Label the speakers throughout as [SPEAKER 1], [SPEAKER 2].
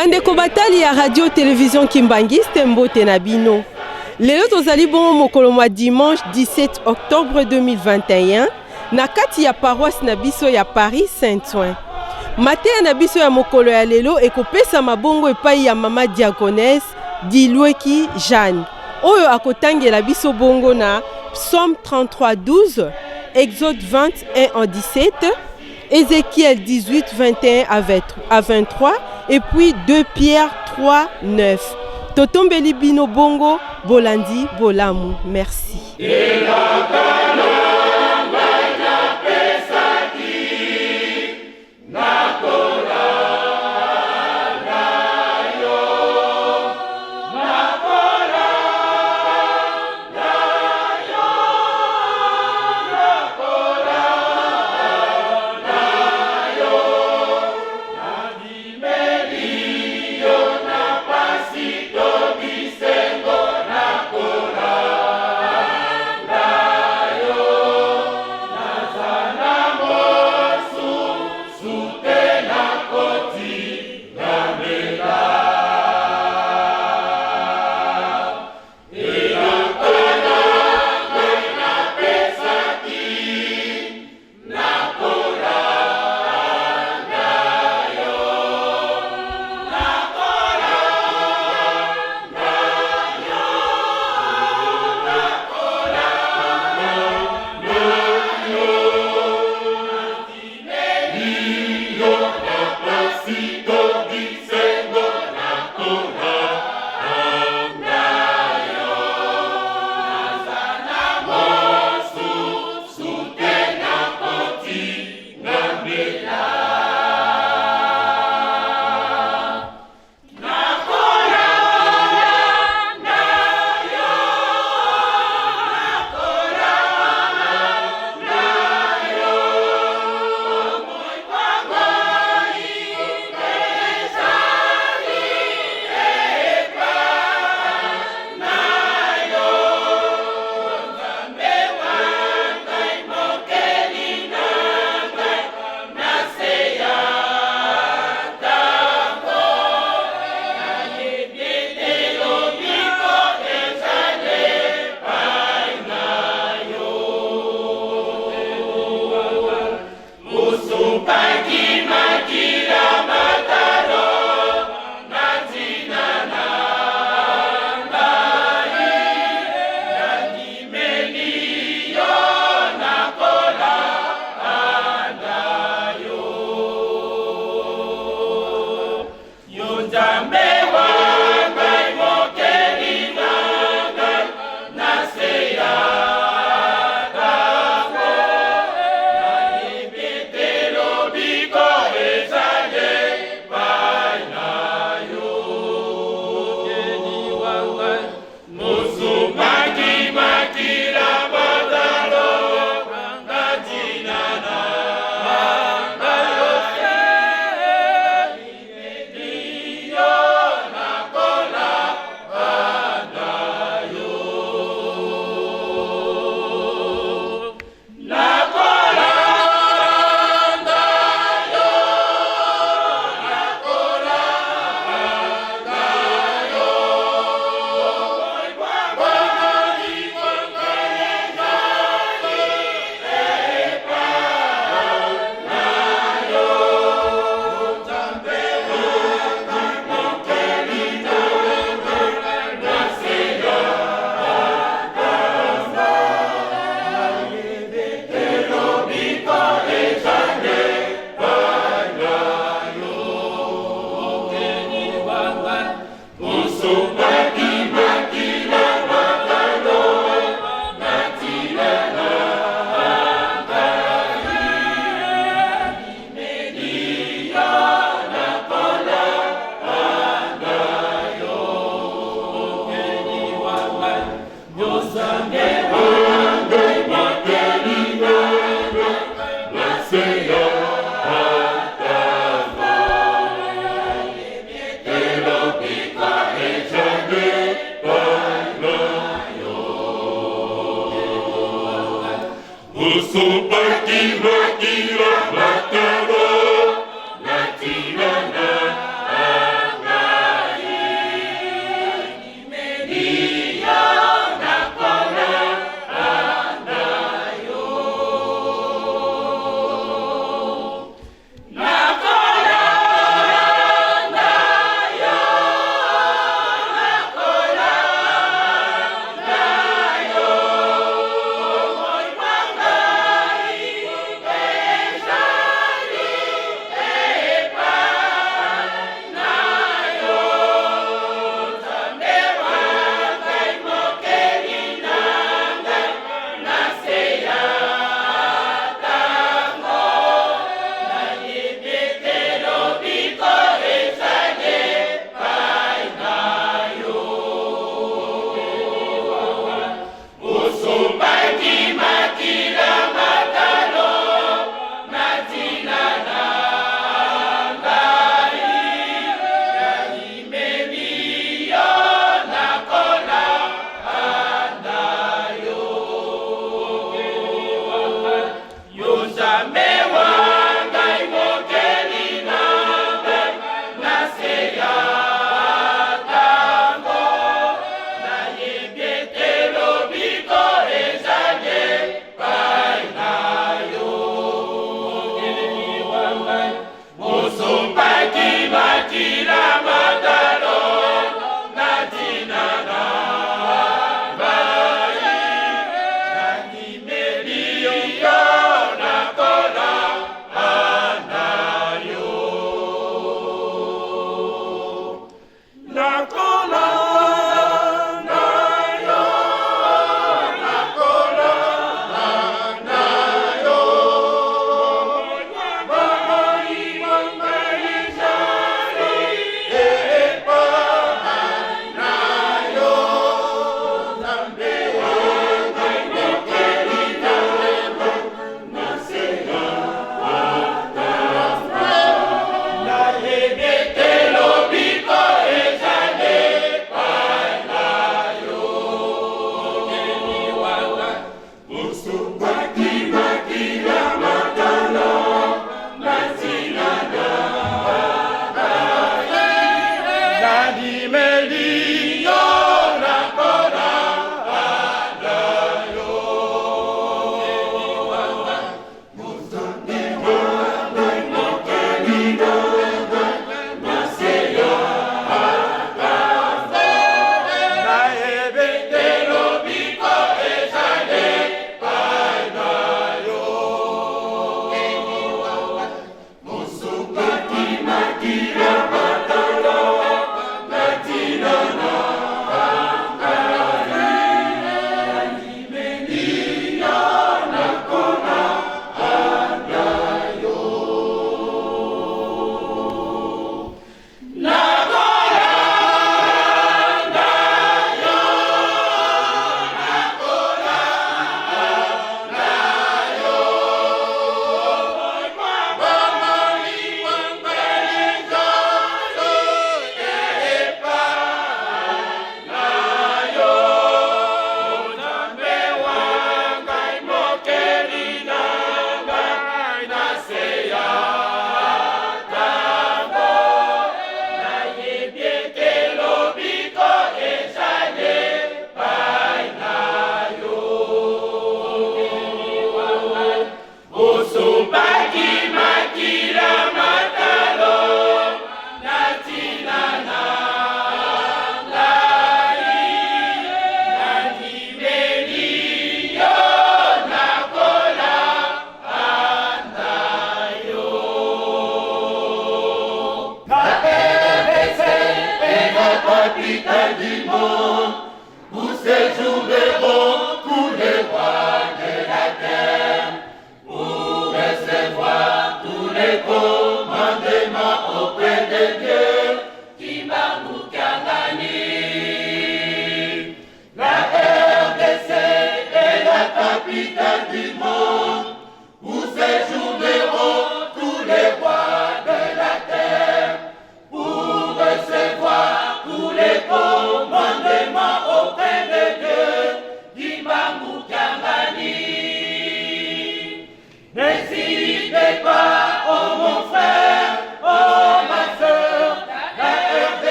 [SPEAKER 1] Bandeko batali ya radio television Kimbanguiste, mbote na bino. Lelo tozali bongo mokolo mwa dimanche 17 octobre 2021 na kati ya paroisse na biso ya Paris Saint-Ouen. Mateya na biso ya mokolo ya lelo ekopesama bongo epai ya mama diaconesse Dilweki Jeanne oyo akotangela biso bongo na Psaume 33 12, Exode 20 1 en 17, Ézéchiel 18 21 à 23 et puis 2 Pierre 3 9. Totombeli bino bongo bolandi bolamu. Merci.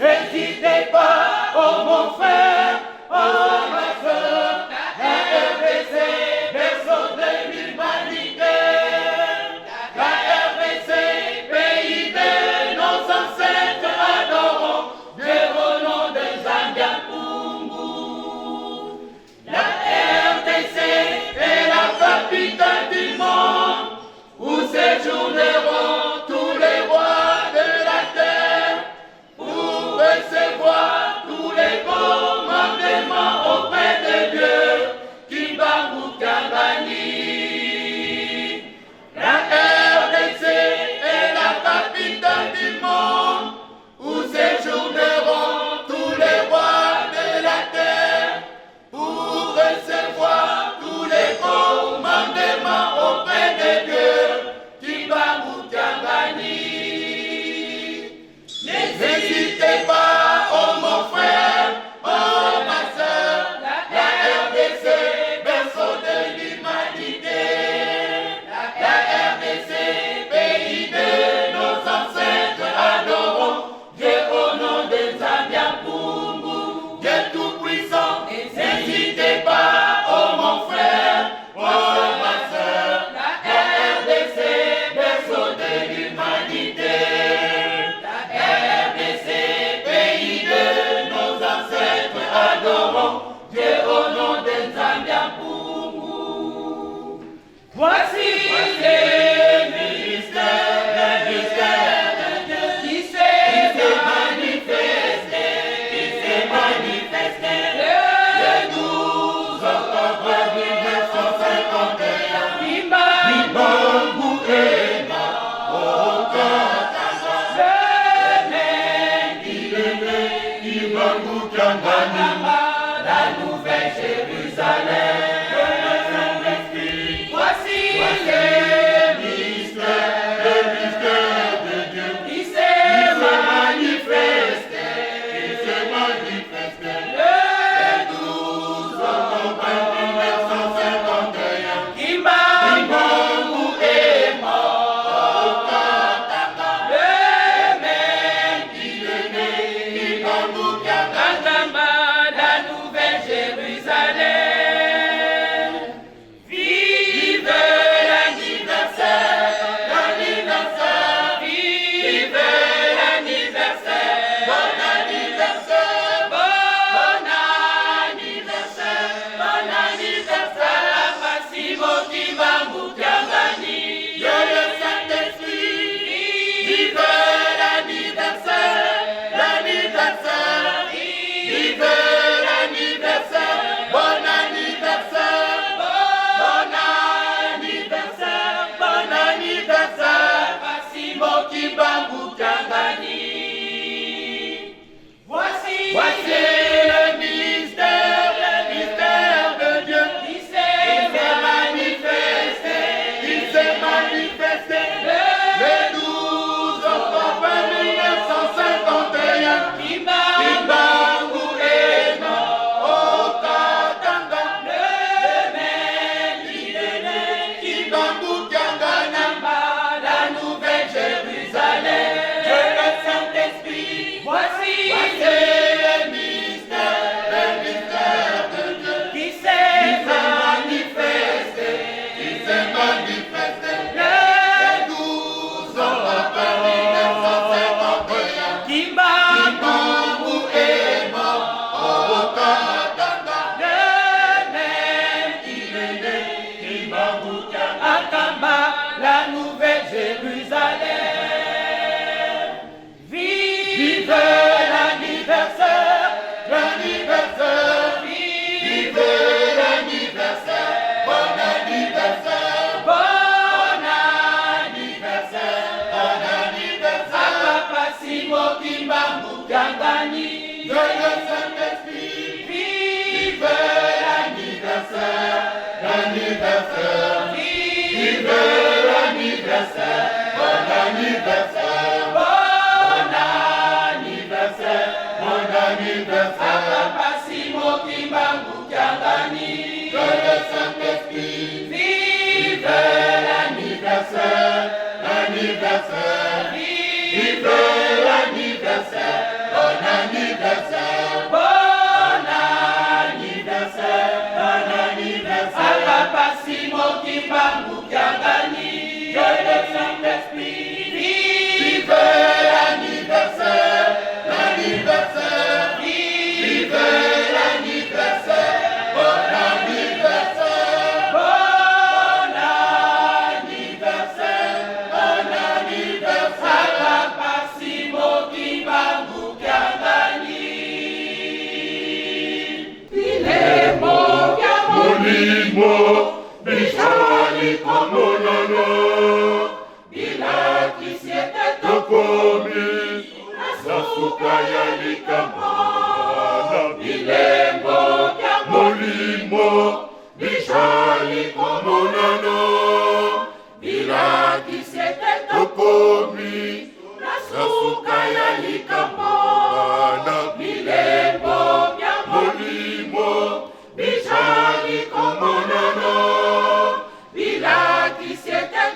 [SPEAKER 2] N'hésitez pas, oh mon frère, oh ma soeur, la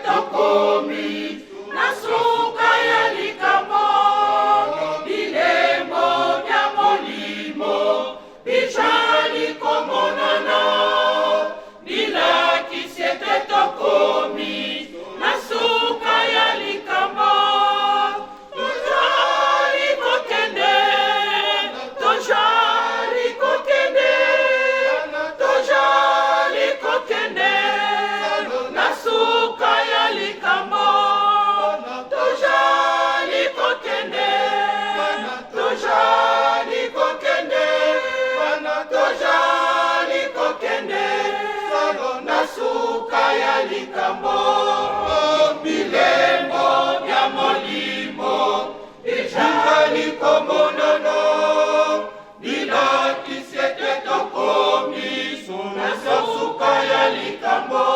[SPEAKER 2] Tokomi na suka ya likambo, bilembo bya likambo, bilembo ya molimo bizali komonana, bilakisi ete tokomi na suka ya likambo.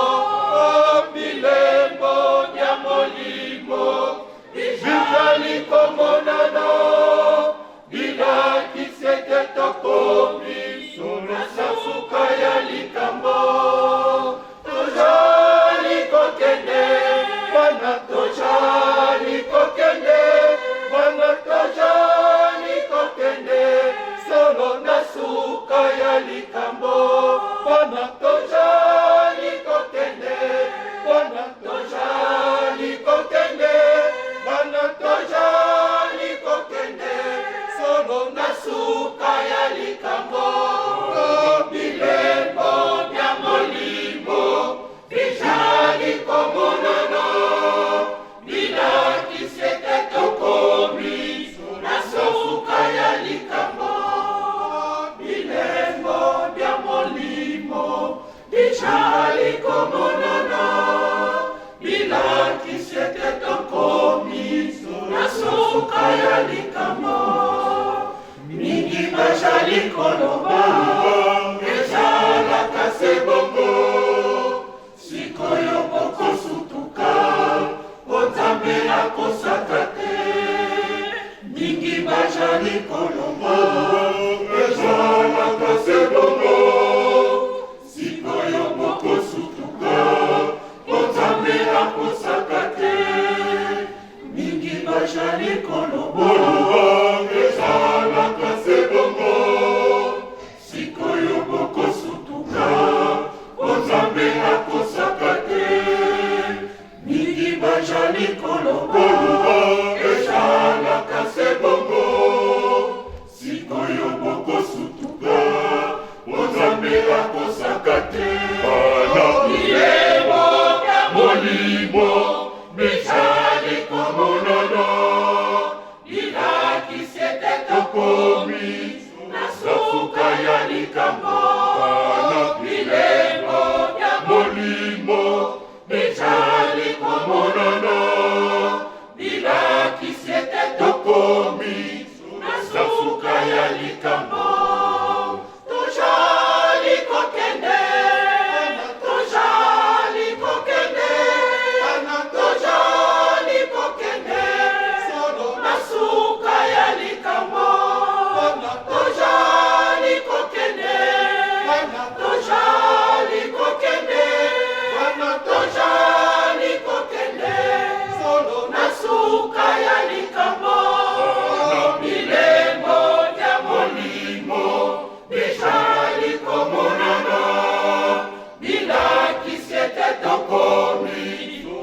[SPEAKER 2] Bilembo ya molimo bizali komonana, bilakisi ete tokomi na suka ya likambo. Tozali kokende bana, tozali kokende bana, tozali kokende solo na suka ya likambo. Bana, tozali kokende bana, tozali kokende bana, tozali kokende solo na suka ya likambo. Bilembo ya molimo bizali komonana, bilakisi ete tokomi na suka ya likambo. Bilembo ya molimo bizali komonana, bilakisi ete tokomi na suka ya likambo. Mingi bazali koloba ezalaka se bongo, sikoyo bokosutuka, po Nzambe akosaka te. Mingi bazali koloba ezalaka se bongo, sikoyo bokosutuka, po Nzambe akosaka te. Mingi bazali koloba ezalaka se bongo, sikoyo bokosutuka, po Nzambe akosaka te. Mingi bazali koloba ezalaka se bongo, sikoyo bokosutuka, po Nzambe akosaka te. Bilembo ya molimo bizali komonana, bilakisi ete tokomi na suka ya likambo. Bilembo ya molimo bizali komonana, bilakisi ete tokomi na suka ya likambo. Tozali kokende, tozali kokende, tozali kokende solo na suka ya likambo. Tozali kokende, tozali kokende, tozali kokende solo na suka ya likambo. Bilembo ya molimo bizali komonana, bilakisi ete tokomi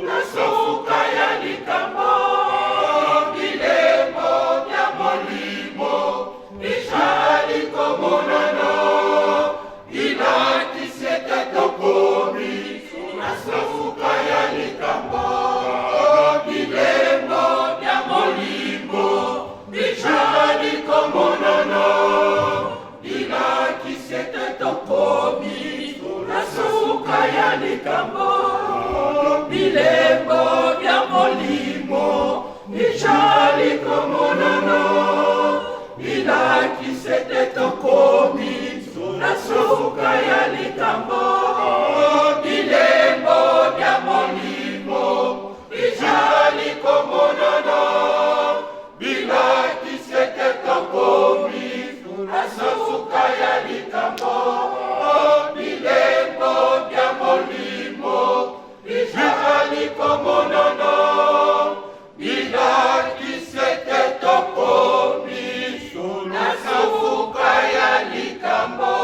[SPEAKER 2] na suka ya likambo. Bilembo ya molimo bizali komonana, bilakisi ete tokomi na suka ya likambo. Bilembo ya molimo bizali komonana, bilakisi ete tokomi na suka ya likambo. Bilembo ya molimo bizali komonana, bilakisi ete tokomi na suka ya likambo. Bilembo ya molimo bizali komonana, bilakisi ete tokomi na suka ya likambo. Bilembo ya molimo bizali komonana, bilakisi ete tokomi na suka ya likambo.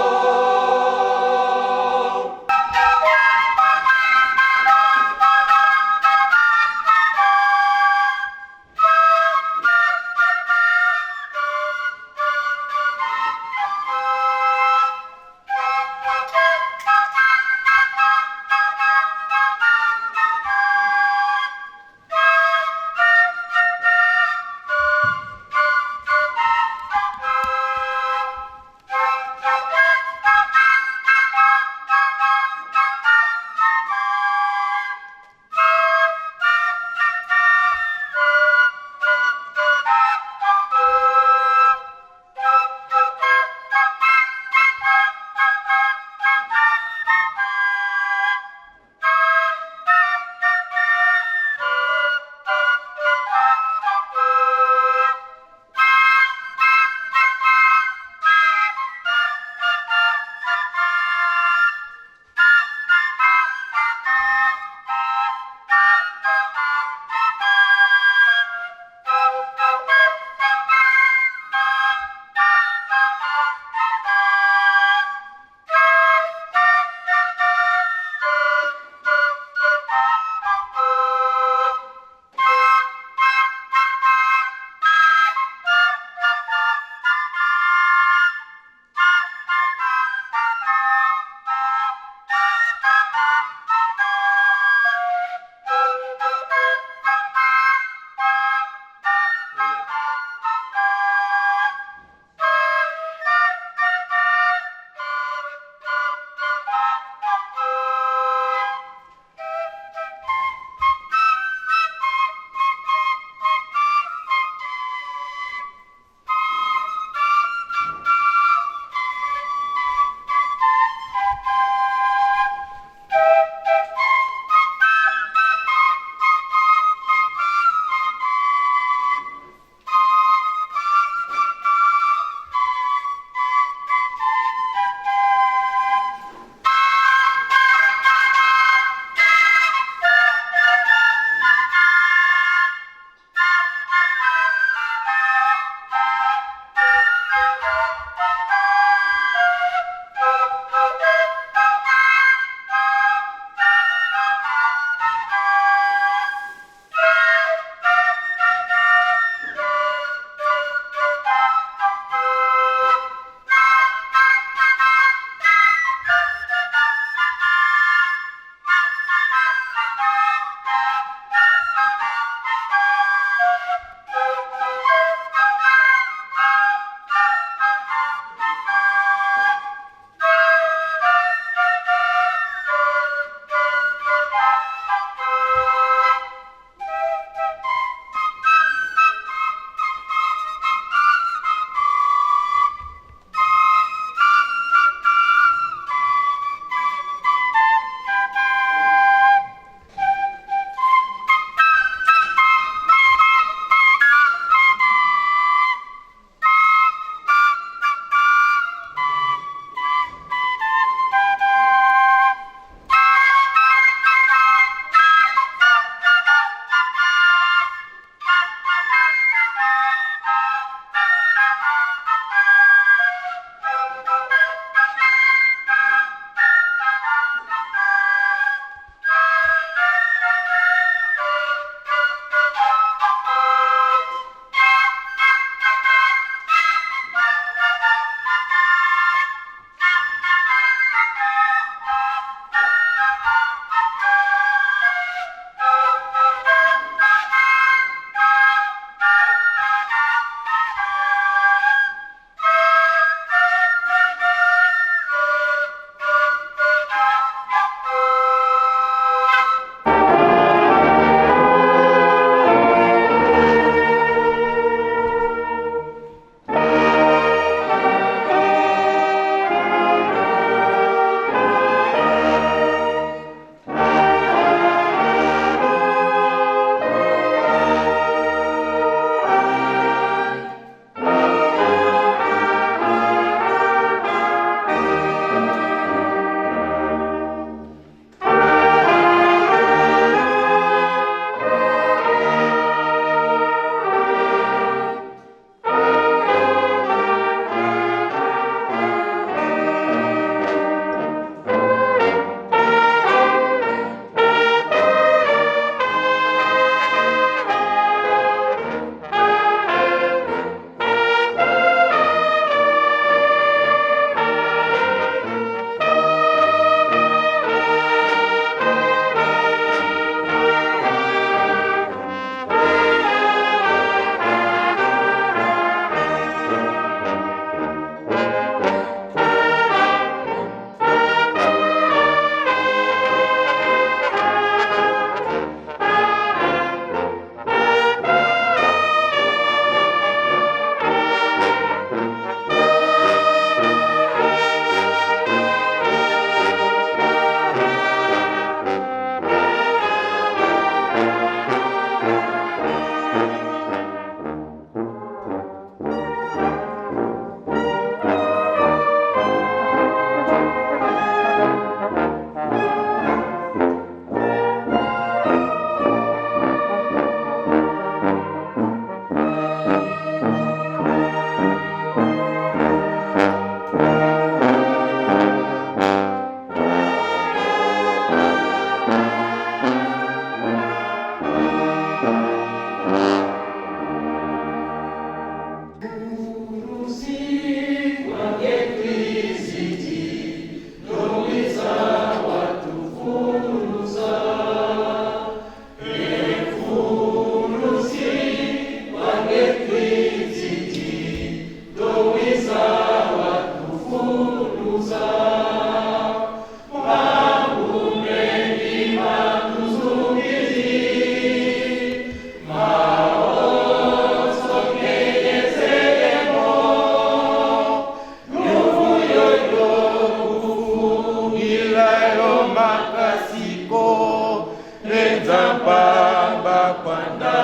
[SPEAKER 2] Mpenza mpamba kwanda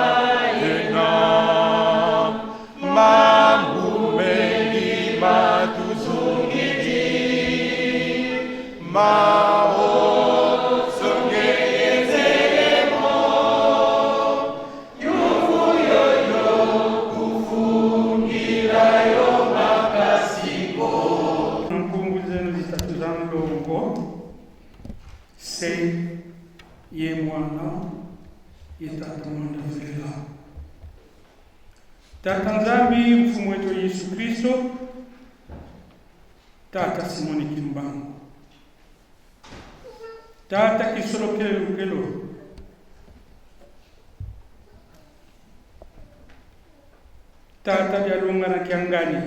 [SPEAKER 2] ena mambu mengi matuzungidi mao songeyezelemo yufuyoyo kufungilayo makasiko.
[SPEAKER 3] Nkungu zenu zitatu za mlongo se ye mwana ye tata mwanda velela tata Nzambi mfumu wetu Yesu Kristo, tata Simoni Kimbangu, tata Kisolokele Lukelo, tata Dialunga na Kiangani,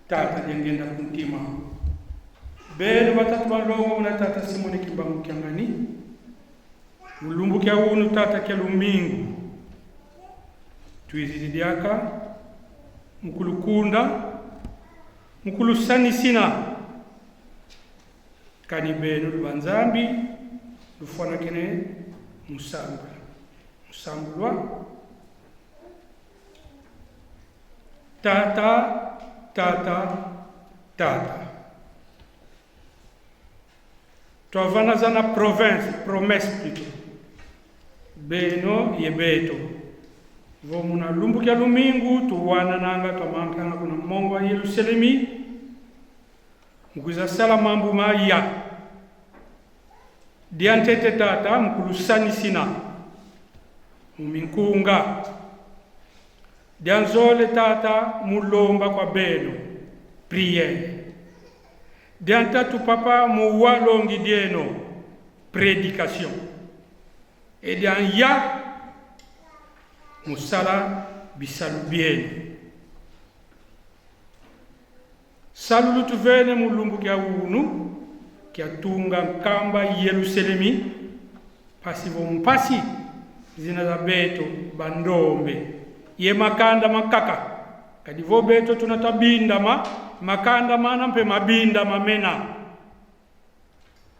[SPEAKER 3] tata Diangenda Kuntima, benu batatu balongo na tata Simoni Kimbangu Kiangani, mulumbu kya unu tata kya lumingu twizidi diaka mukulukunda mukulusanisina kani benu lubanzambi lufanakene musambula musambulwa tata tata tata twavanaza na province promesse plutôt beno ye beto vomuna lumbu kya lumingu tuwanananga twamankanga kuna mongo ya Yerusalemi mukwiza sala mambu maya diantete tata mukulusanisina muminkunga dianzole tata mulomba kwa beno priere diantatu papa muwalongi dieno prédication e dian ya musala bisalu bienu salulu tuvene mulumbu kya unu kya tunga nkamba Yerusalemi pasi vompasi zina za beto bandombe ye makanda makaka kadi vo beto tunatabinda ma makanda mana mpe mabinda mamena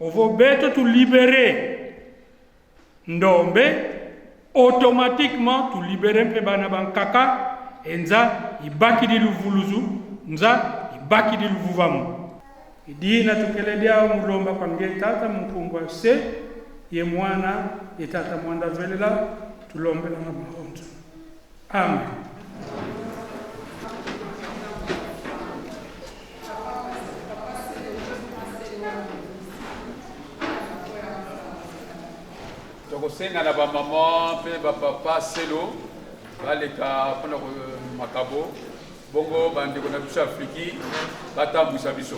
[SPEAKER 3] ovo beto tu libere ndombe automatiquement tu libere mpe bana bankaka enza ibaki di luvuluzu nza ibaki di luvuvamu idina tukeledia mulomba kwa nge tata mukungwa se ye mwana ye tata mwanda velela tulombela na mahonzo. Amen.
[SPEAKER 4] Tokosenga na bamama mpe bapapa selo baleka mpona makabo bongo bandeko na biso Afriki batambwisa biso.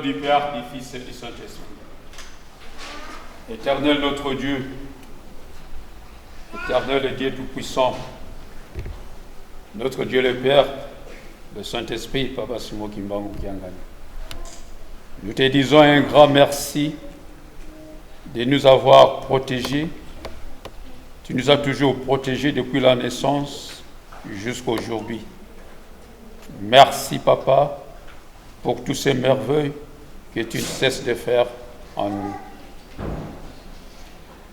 [SPEAKER 4] du Père, du Fils et du Saint-Esprit. Éternel notre Dieu, Éternel Dieu Tout-Puissant, notre Dieu le Père, le Saint-Esprit, Papa Simon Kimbangu Kiangani. Nous te disons un grand merci de nous avoir protégés. Tu nous as toujours protégés depuis la naissance jusqu'à aujourd'hui. Merci, Papa, pour toutes ces merveilles que tu ne cesses de faire en nous.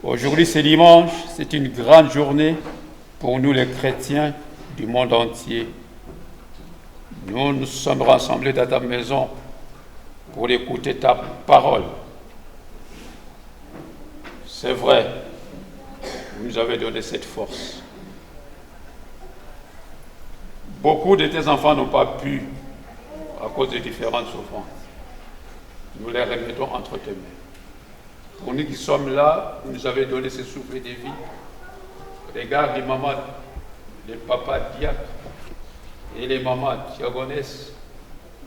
[SPEAKER 4] Aujourd'hui, c'est dimanche, c'est une grande journée pour nous les chrétiens du monde entier. Nous nous sommes rassemblés dans ta maison pour écouter ta parole. C'est vrai, vous nous avez donné cette force. Beaucoup de tes enfants n'ont pas pu à cause de différentes souffrances. Nous les remettons entre tes mains. Pour nous qui sommes là, vous nous avez donné ce souffle de vie. Regarde les mamans, les papas diacres et les mamans diagonesses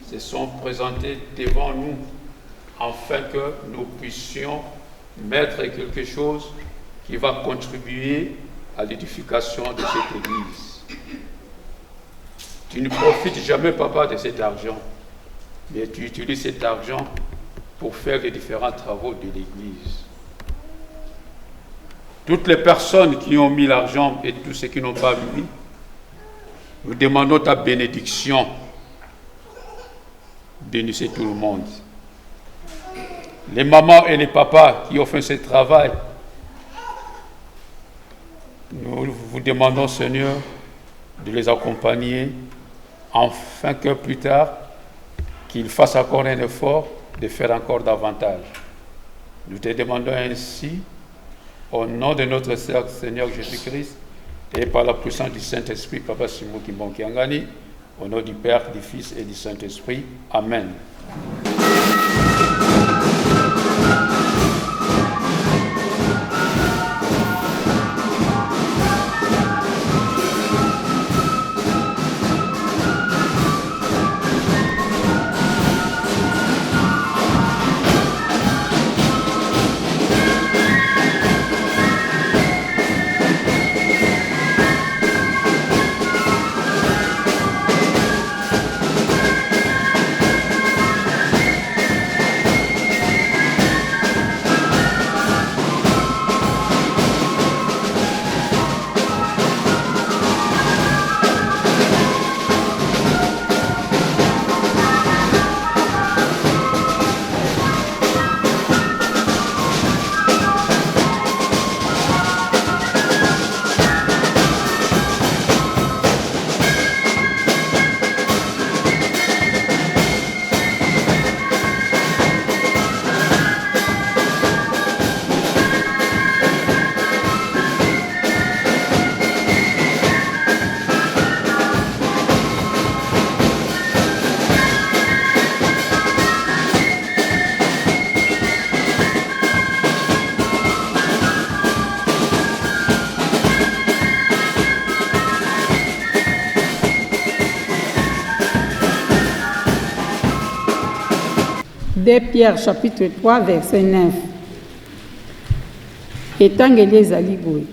[SPEAKER 4] se sont présentés devant nous afin que nous puissions mettre quelque chose qui va contribuer à l'édification de cette église. Tu ne profites jamais, papa, de cet argent, mais tu utilises cet argent pour faire les différents travaux de l'église. Toutes les personnes qui ont mis l'argent et tous ceux qui n'ont pas mis, nous demandons ta bénédiction. Bénissez tout le monde. Les mamans et les papas qui ont fait ce travail, nous vous demandons, Seigneur, de les accompagner afin que plus tard, qu'ils fassent encore un effort de faire encore davantage. Nous te demandons ainsi, au nom de notre Seigneur Jésus-Christ et par la puissance du Saint-Esprit, Papa Simon Kimbangu Kiangani, au nom du Père, du Fils et du Saint-Esprit. Amen.
[SPEAKER 5] 2 Pierre chapitre 3 verset 9. Etangeli ezali boye.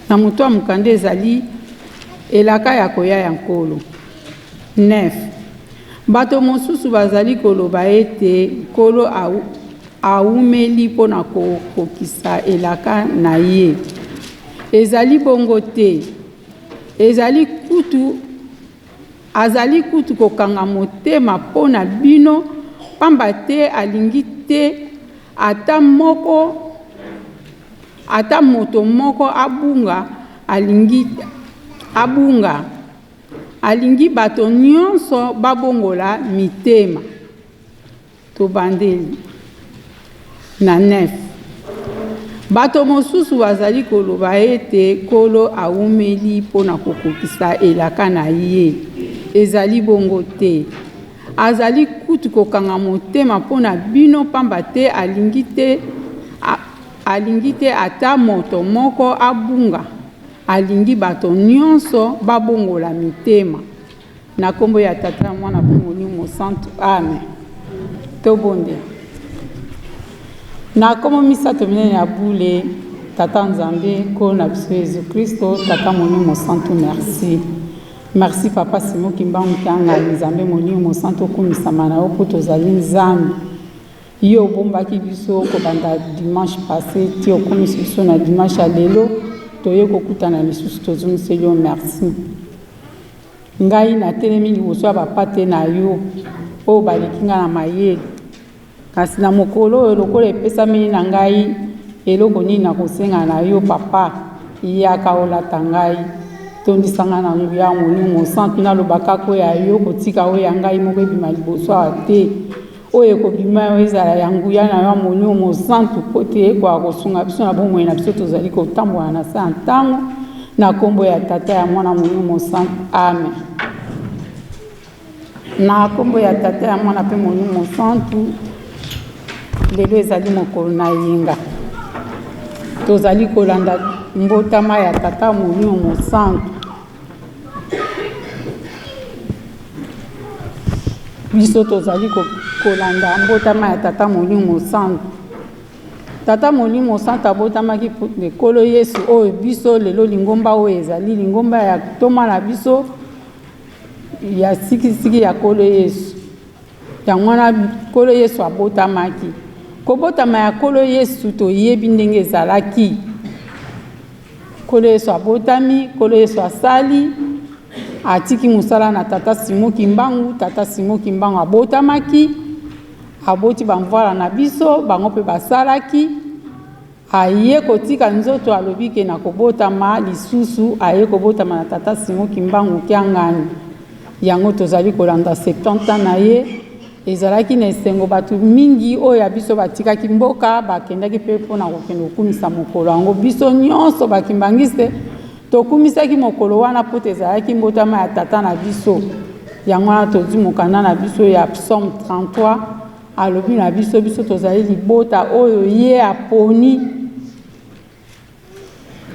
[SPEAKER 5] Na moto ya mokanda ezali elaka ya koya ya Nkolo. 9. Bato mosusu bazali koloba ete Nkolo awumeli mpo na kokokisa elaka na ye. Ezali bongo te. Ezali kutu Azali kutu kokanga motema mpo na bino, pamba te alingi te ata moko, ata moto moko abunga, alingi abunga. Alingi bato nyonso babongola mitema. Tobandeli na 9. Bato mosusu bazali koloba ete Nkolo awumeli mpo na kokokisa elaka na ye. Ezali bongo te. Azali kutu kokanga motema mpo na bino, pamba te alingi te, alingi te ata moto moko abunga. Alingi bato nyonso babongola mitema. Na nkombo ya Tata, ya Mwana mpe Molimo Mosantu, amen. Tobondela. Na nkombo misato minene ya bule, Tata Nzambe, Nkolo na biso Yezu Kristo, Tata Molimo Mosantu, merci. Merci Papa Simon Kimbangu Kiangani, Nzambe Molimo Mosantu okumisama na yo mpo tozali Nzambe. Yo obombaki biso kobanda dimanche passe ti okomisi biso na dimanche ya lelo, toye kokutana lisusu, tozongiseli yo merci. Ngai natelemi liboso ya bapate na yo oyo baleki ngai na mayele. Kasi na mokolo oyo, lokola epesameli na ngai, eloko nini nakosenga na yo, Papa? Yaka olata ngai, tondisa ngai na nguya ya Molimo Mosantu, naloba kaka oyo ya yo, kotika oyo ya ngai moko ebima liboso awa te. Oyo ekobima yo ezala ya nguya na yo ya Molimo Mosantu, mpo te ekoka kosunga biso na bomoi na biso tozali kotambola na se ya ntango. Na nkombo ya Tata, ya Mwana, Molimo Mosantu, amen. Na nkombo ya Tata, ya Mwana mpe Molimo Mosantu, lelo ezali mokolo na yenga. Tozali kolanda mbotama ya Tata Molimo Mosantu. Biso tozali kolanda mbotama ya Tata Molimo Mosantu. Tata Molimo Santu abotamaki Nkolo Yesu oyo biso lelo lingomba oyo ezali lingomba ya ntoma na biso ya sikisiki ya Nkolo Yesu. Yango wana Nkolo Yesu abotamaki. Kobotama ya Nkolo Yesu toyebi ndenge ezalaki. Nkolo Yesu abotami, Nkolo Yesu asali, atiki mosala na Tata Simon Kimbangu. Tata Simon Kimbangu abotamaki, aboti bamvwala na biso, bango mpe basalaki. Aye kotika nzoto, alobi ke nakobotama lisusu, aye kobotama na Tata Simon Kimbangu Kiangani. Yango tozali kolanda 70 ans na ye. Ezalaki na esengo, bato mingi oyo ya biso batikaki mboka bakendaki mpe mpo na kokende kokumisa mokolo yango. Biso nyonso ba Kimbanguiste tokumisaki mokolo wana mpo te ezalaki mbotama ya tata na biso. Yango wana tozwi mokanda na biso ya Psaume 33, alobi na biso, biso tozali libota oyo ye aponi,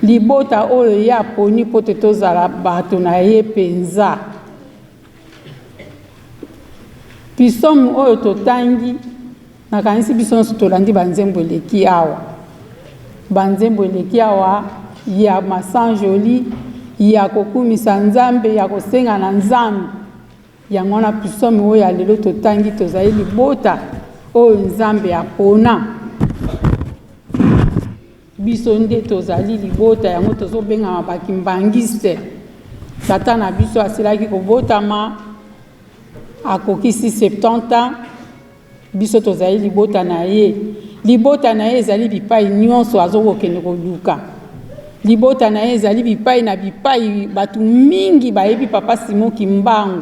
[SPEAKER 5] libota oyo ye aponi mpo te tozala bato na ye mpenza. Psaume oyo totangi, nakanisi biso nyonso tolandi banzembo eleki awa, banzembo eleki awa ya masanjoli, ya kokumisa Nzambe, ya kosenga na Nzambe. Yango wana psaume oyo ya lelo totangi, tozali libota oyo Nzambe apona. Biso nde tozali libota yango, tozobengama ba Kimbanguiste. Tata na biso asilaki kobotama, akokisi 70 ans, biso tozali libota na ye. Libota na ye ezali bipai nyonso azokokende koluka. Libota na ye ezali bipai na bipai, bato mingi bayebi Papa Simon Kimbangu.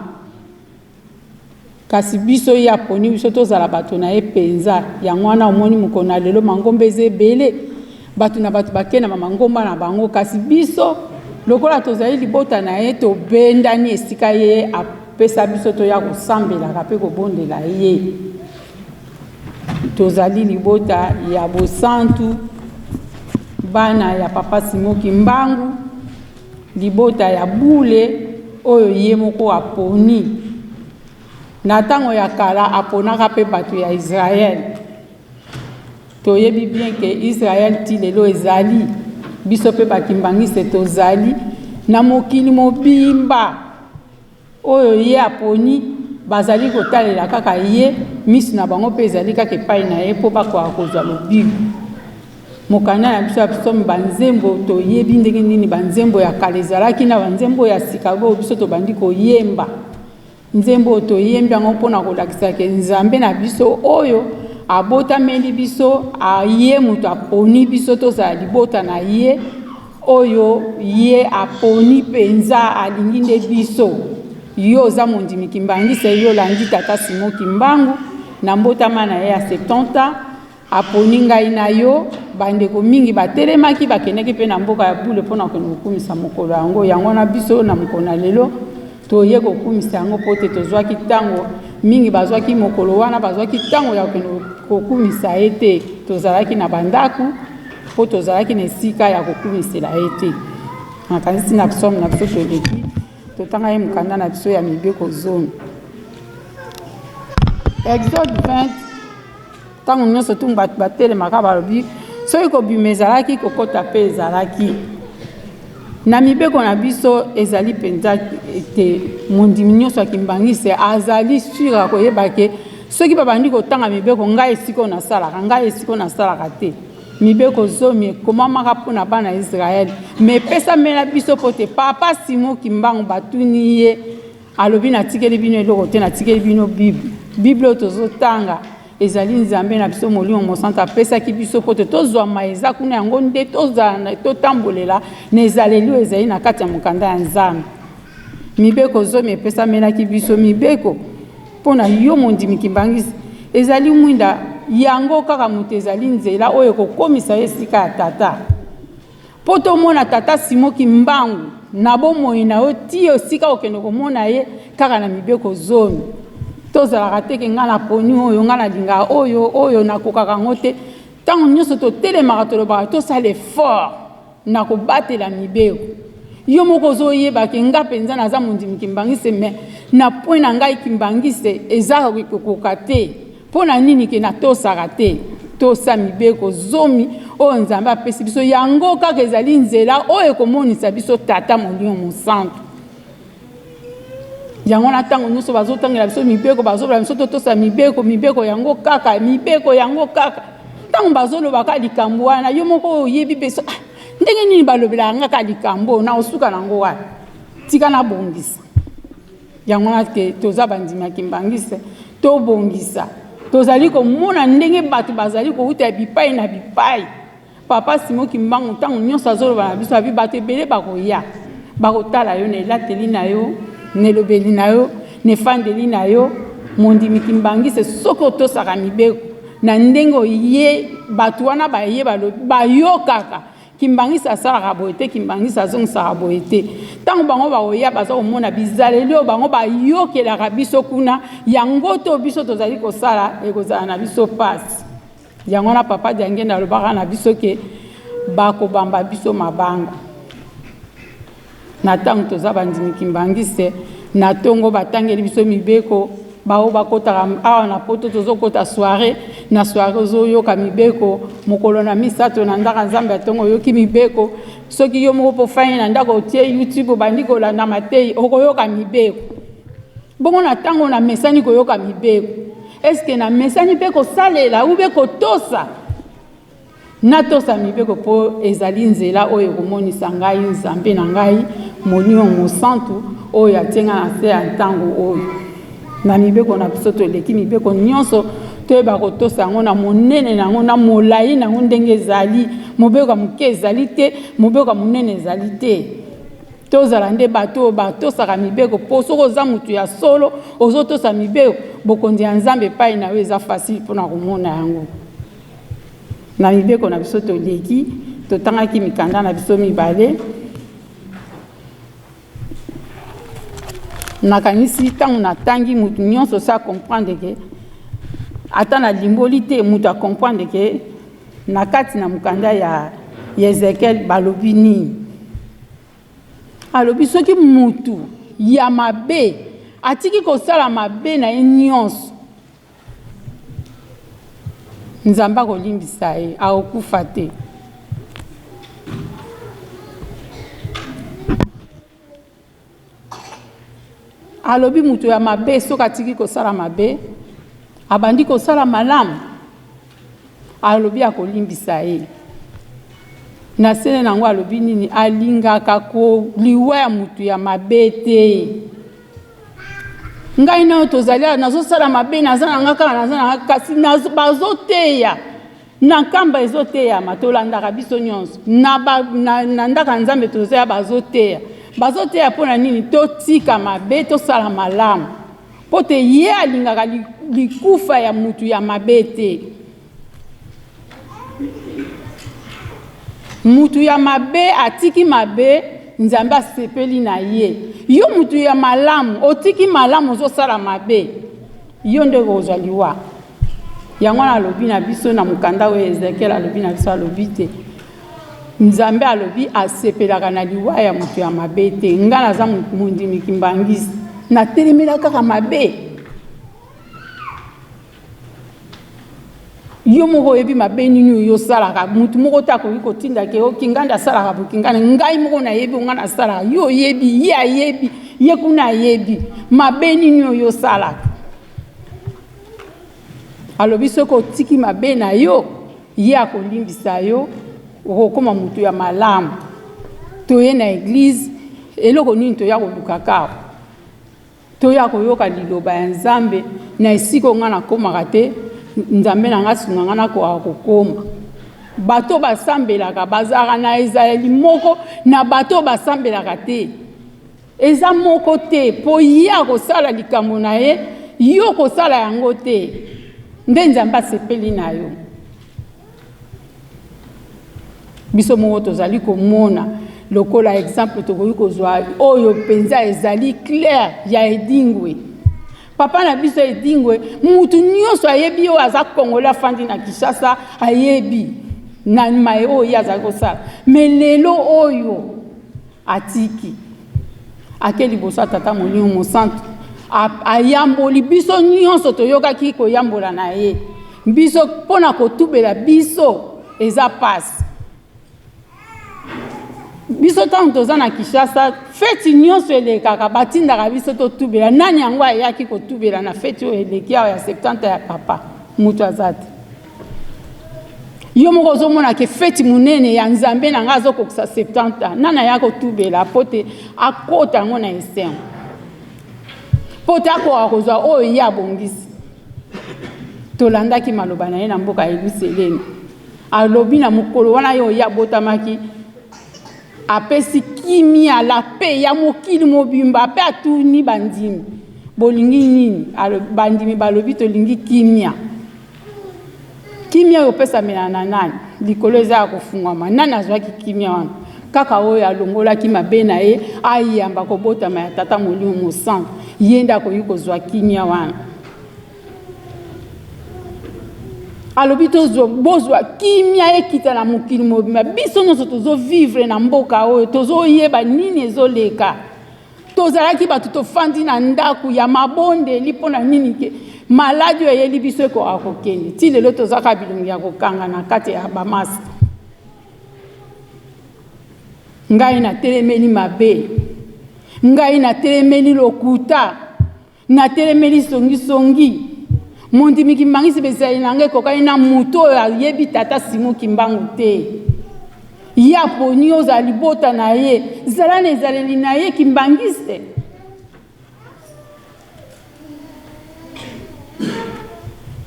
[SPEAKER 5] Kasi biso ye aponi biso tozala bato na ye penza. Yango wana omoni mokolo na lelo mangomba eza ebele, bato na bato bake na ba mangomba na bango, kasi biso lokola tozali libota na ye tobendani esika ye apesa biso toya kosambelaka pe kobondela ye. Tozali libota ya bosantu, bana ya Papa Simon Kimbangu. Libota ya bule oyo ye moko aponi. Na tango ya kala, aponaka pe bato ya Israël. Toyebi bien que Israël ti lelo ezali. Biso pe ba kimbanguiste tozali na mokili mobimba. Oyo ye aponi, bazali kotalela kaka ye, miso na bango mpe ezali kaka epai na ye mpo bakoka kozwa lobiko. Mokanda na biso ya Psaume, banzembo, toyebi ndenge nini banzembo ya kala ezalaki na banzembo ya sika oyo biso tobandi koyemba. Nzembo oyo toyembi yango mpo na kolakisa ke Nzambe na biso oyo abotameli biso, ye moto aponi biso tozala libota na ye. Oyo ye aponi penza alingi nde biso. Yo oza mondimi kimbanguiste yo olandi tata Simon kimbangu na mbotama na ye ya 70 ans aponi ngai na yo bandeko mingi batelemaki bakendaki pe na mboka ya bule pona kokende kokumisa mokolo yango yango wana biso na mokolo na lelo toye kokumisa yango po te tozwaki tango mingi bazwaki mokolo wana bazwaki tango ya kokende kokumisa ye te tozalaki na bandaku mpo tozalaki na esika ya kokumisela ye te. Nakanisi na psaume na biso toleki. Totangaki mokanda na biso ya mibeko zomi. Exode 20, ntango nyonso ntango bato batelemaka balobi soki kobima ezalaki kokota mpe ezalaki. Na mibeko na biso ezali mpenza ete mondimi nyonso ya Kimbanguiste azali sur ya koyeba ke soki babandi kotanga mibeko, ngai esika oyo nasalaka, ngai esika oyo nasalaka te. Mibeko zomi ekomamaka mpo na bana ya Israele, me epesamela biso mpo te Papa Simon Kimbangu batuni ye, alobi natikeli bino eloko te, natikeli bino Bible. Bible oyo tozotanga ezali Nzambe na biso Molimo Mosantu apesaki biso mpo te tozwa maye eza kuna, yango nde tozala totambolela na ezaleli oyo ezali na kati ya mokanda ya Nzambe. Mibeko zomi epesamelaki biso, mibeko mpo na yo mondimi Kimbanguiste ezali mwinda, yango kaka moto ezali nzela oyo ekokomisa yo esika ya Tata. Mpo tomona Tata Simon Kimbangu na bomoi na yo ti esika okende komona ye kaka na mibeko zomi. Tozalaka te ke ngai naponi oyo, ngai nalingaka oyo, oyo nakokaka yango te. Ntango nyonso totelemaka tolobaka tosala effort na kobatela mibeko. Yo moko ozoyeba ke nga mpenza naza mondimi Kimbanguiste, mais na point na ngai Kimbanguiste eza kokoka te. Mpo na nini ke natosaka te? Tosa mibeko zomi oyo Nzambe apesi biso, yango kaka ezali nzela oyo ekomonisa biso Tata Molimo Mosantu. Yango wana ntango nyonso bazotangela biso mibeko, bazoloba biso totosa mibeko, mibeko yango kaka, mibeko yango kaka. Ntango bazolobaka likambo wana, yo moko oyebi mpe ah, ndenge nini balobelaka nga kaka likambo oyo, nakosuka nango wapi? Tika nabongisa. Yango wana te toza bandimi ya Kimbanguiste, tobongisa. Tozali komona ndenge bato bazali kowuta ya bipai na bipai. Papa Simon Kimbangu ntango nyonso azoloba na biso, abi bato ebele bakoya, bakotala yo na elateli na yo, na elobeli na yo, na efandeli na yo. Mondimi Kimbanguiste, soki otosaka mibeko na ndenge oye, bato wana baye balobi, bayokaka Kimbanguiste asalaka boye te, Kimbanguiste azongisaka boye te. Ntango bango bakoya, baza komona bizaleli oyo bango bayokelaka biso kuna, yango to biso tozali kosala, ekozala na biso pasi. Yango wana Papa Diangenda alobaka na biso ke bakobamba biso mabanga na ntango toza bandimi Kimbanguiste. Na tongo batangeli biso mibeko, bao bakotaka awa na poto, tozokota soiree na soiree, ozoyoka mibeko. Mokolo na misato na ndaka Nzambe ya tongo oyoki mibeko. Soki yo moko mpo ofandi na ndako, otie YouTube, obandi kolanda mateyi, okoyoka mibeko. Bongo na ntango namesani koyoka mibeko, eske namesani mpe kosalela ube kotosa? Natosa mibeko mpo ezali nzela oyo ekomonisa ngai Nzambe na ngai Molimo Mosantu oyo atie ngai na se ya ntango oyo. Na mibeko na biso toleki mibeko nyonso, toyeba kotosa yango na monene na yango na molai na yango ndenge ezali. Mobeko ya moke ezali te, mobeko ya monene ezali te. Tozala nde bato oyo batosaka mibeko, mpo soki oza moto ya solo ozotosa mibeko, bokonzi ya Nzambe epai na yo eza facile mpo na komona yango. Na mibeko na biso toleki, totangaki mikanda na biso mibale. Nakanisi ntango natangi, moto nyonso osi acomprendre ke ata nalimboli te, moto acomprendre ke na kati na mokanda ya Ezekiel balobi nini. Alobi soki motu ya mabe atiki kosala mabe na ye nyonso, Nzambe akolimbisa ye, akokufa te. Alobi moto ya mabe soki atiki kosala mabe, abandi kosala malamu, alobi akolimbisa ye. Na sene na yango alobi nini? Alingaka koliwa ya moto ya mabe te. Ngai nayo tozali awa, nazosala mabe, naza na nga kaka, naza na nga kasi bazoteya na nkamba, ezoteyama, tolandaka biso nyonso na, ba, na, na ndako ya Nzambe tozoya, bazoteya, bazoteya mpo na nini? Totika mabe, tosala malamu, mpo te ye alingaka likufa ya mutu ya mabe te. Mutu ya mabe atiki mabe, Nzambe asepeli na ye. Yo mutu ya malamu otiki malamu, ozosala mabe, yo nde okozwa liwa. Yango wana alobi na biso na mokanda oyo Ezekiel alobi na biso, alobi te. Nzambe alobi asepelaka na liwa ya moto ya mabe te. Nga naza mondimi kimbangiste, natelemela kaka mabe. Yo moko oyebi mabe nini oyo osalaka, motu moko te akoki kotinda ke o kingandi asalaka bo kingandi. Ngai moko nayebi oyo ngai nasalaka, yo oyebi, ye ayebi, ye kuna ayebi mabe nini oyo osalaka. Alobi soki otiki mabe na yo, ye akolimbisa yo, okokoma motu ya malamu. Toye na eglise, eloko nini toya koluka kaka? Toya koyoka liloba ya Nzambe na esika oyo ngai nakomaka te, Nzambe na ngai asunga ngai nakoka kokoma. Bato oyo basambelaka bazalaka na ezaleli moko na bato oyo basambelaka te. Eza moko te, mpo ye akosala likambo na ye, yo okosala yango te. Nde Nzambe asepeli na yo. Biso moko tozali komona lokola exemple tokoki kozwa oyo mpenza ezali clair ya Edingwe. Papa na biso Edingwe, mutu nyonso ayebi oyo aza Congolais afandi na Kinshasa ayebi na maye oyo ye azali kosala. Mais lelo oyo atiki ake liboso ya Tata Molimo Mosantu, ayamboli. Biso nyonso toyokaki koyambola na ye. Biso mpo na kotubela biso eza pasi. Biso ntango toza na Kinshasa, feti nyonso elekaka batindaka biso totubela. Nani yango ayaki kotubela na feti oyo eleki awa ya 70 ya papa? Moto aza te. Yo moko ozomona ke feti monene ya Nzambe na ngai azokokisa 70 ans, nani aya kotubela mpo te akota yango na esengo, mpo te akoka kozwa oyo ye abongisi? Tolandaki maloba na ye na mboka ya Yelusalemi. Alobi na mokolo wana ye oyo abotamaki, apesi kimia, la paix ya mokili mobimba. Mpe atuni bandimi, bolingi nini? Bandimi balobi tolingi kimia. Kimia oyo opesamela na nani? Likolo eza ya kofungwama. Nani azwaki kimia wana? Kaka oyo alongolaki mabe na ye, ayamba kobotama ya Tata Molimo Mosantu, ye nde akoki kozwa kimia wana. Alobi tozwa, bozwa kimia ekita na mokili mobimba. Biso nyonso tozovivre na mboka oyo, tozoyeba nini ezoleka. Tozalaki bato tofandi na ndako ya mabondeli mpo na nini ke maladi oyo eyeli biso ekoka kokende. Ti lelo tozaka bilongi ya kokanga na kati ya bamaske. Ngai natelemeli mabe, ngai natelemeli lokuta, natelemeli songisongi. Mondimi Kimbangisi bezali na ngai ekokani na moto oyo ayebi tata Simon Kimbangu te. Ye aponi ozala libota na ye, zala na ezaleli na ye kimbangiste.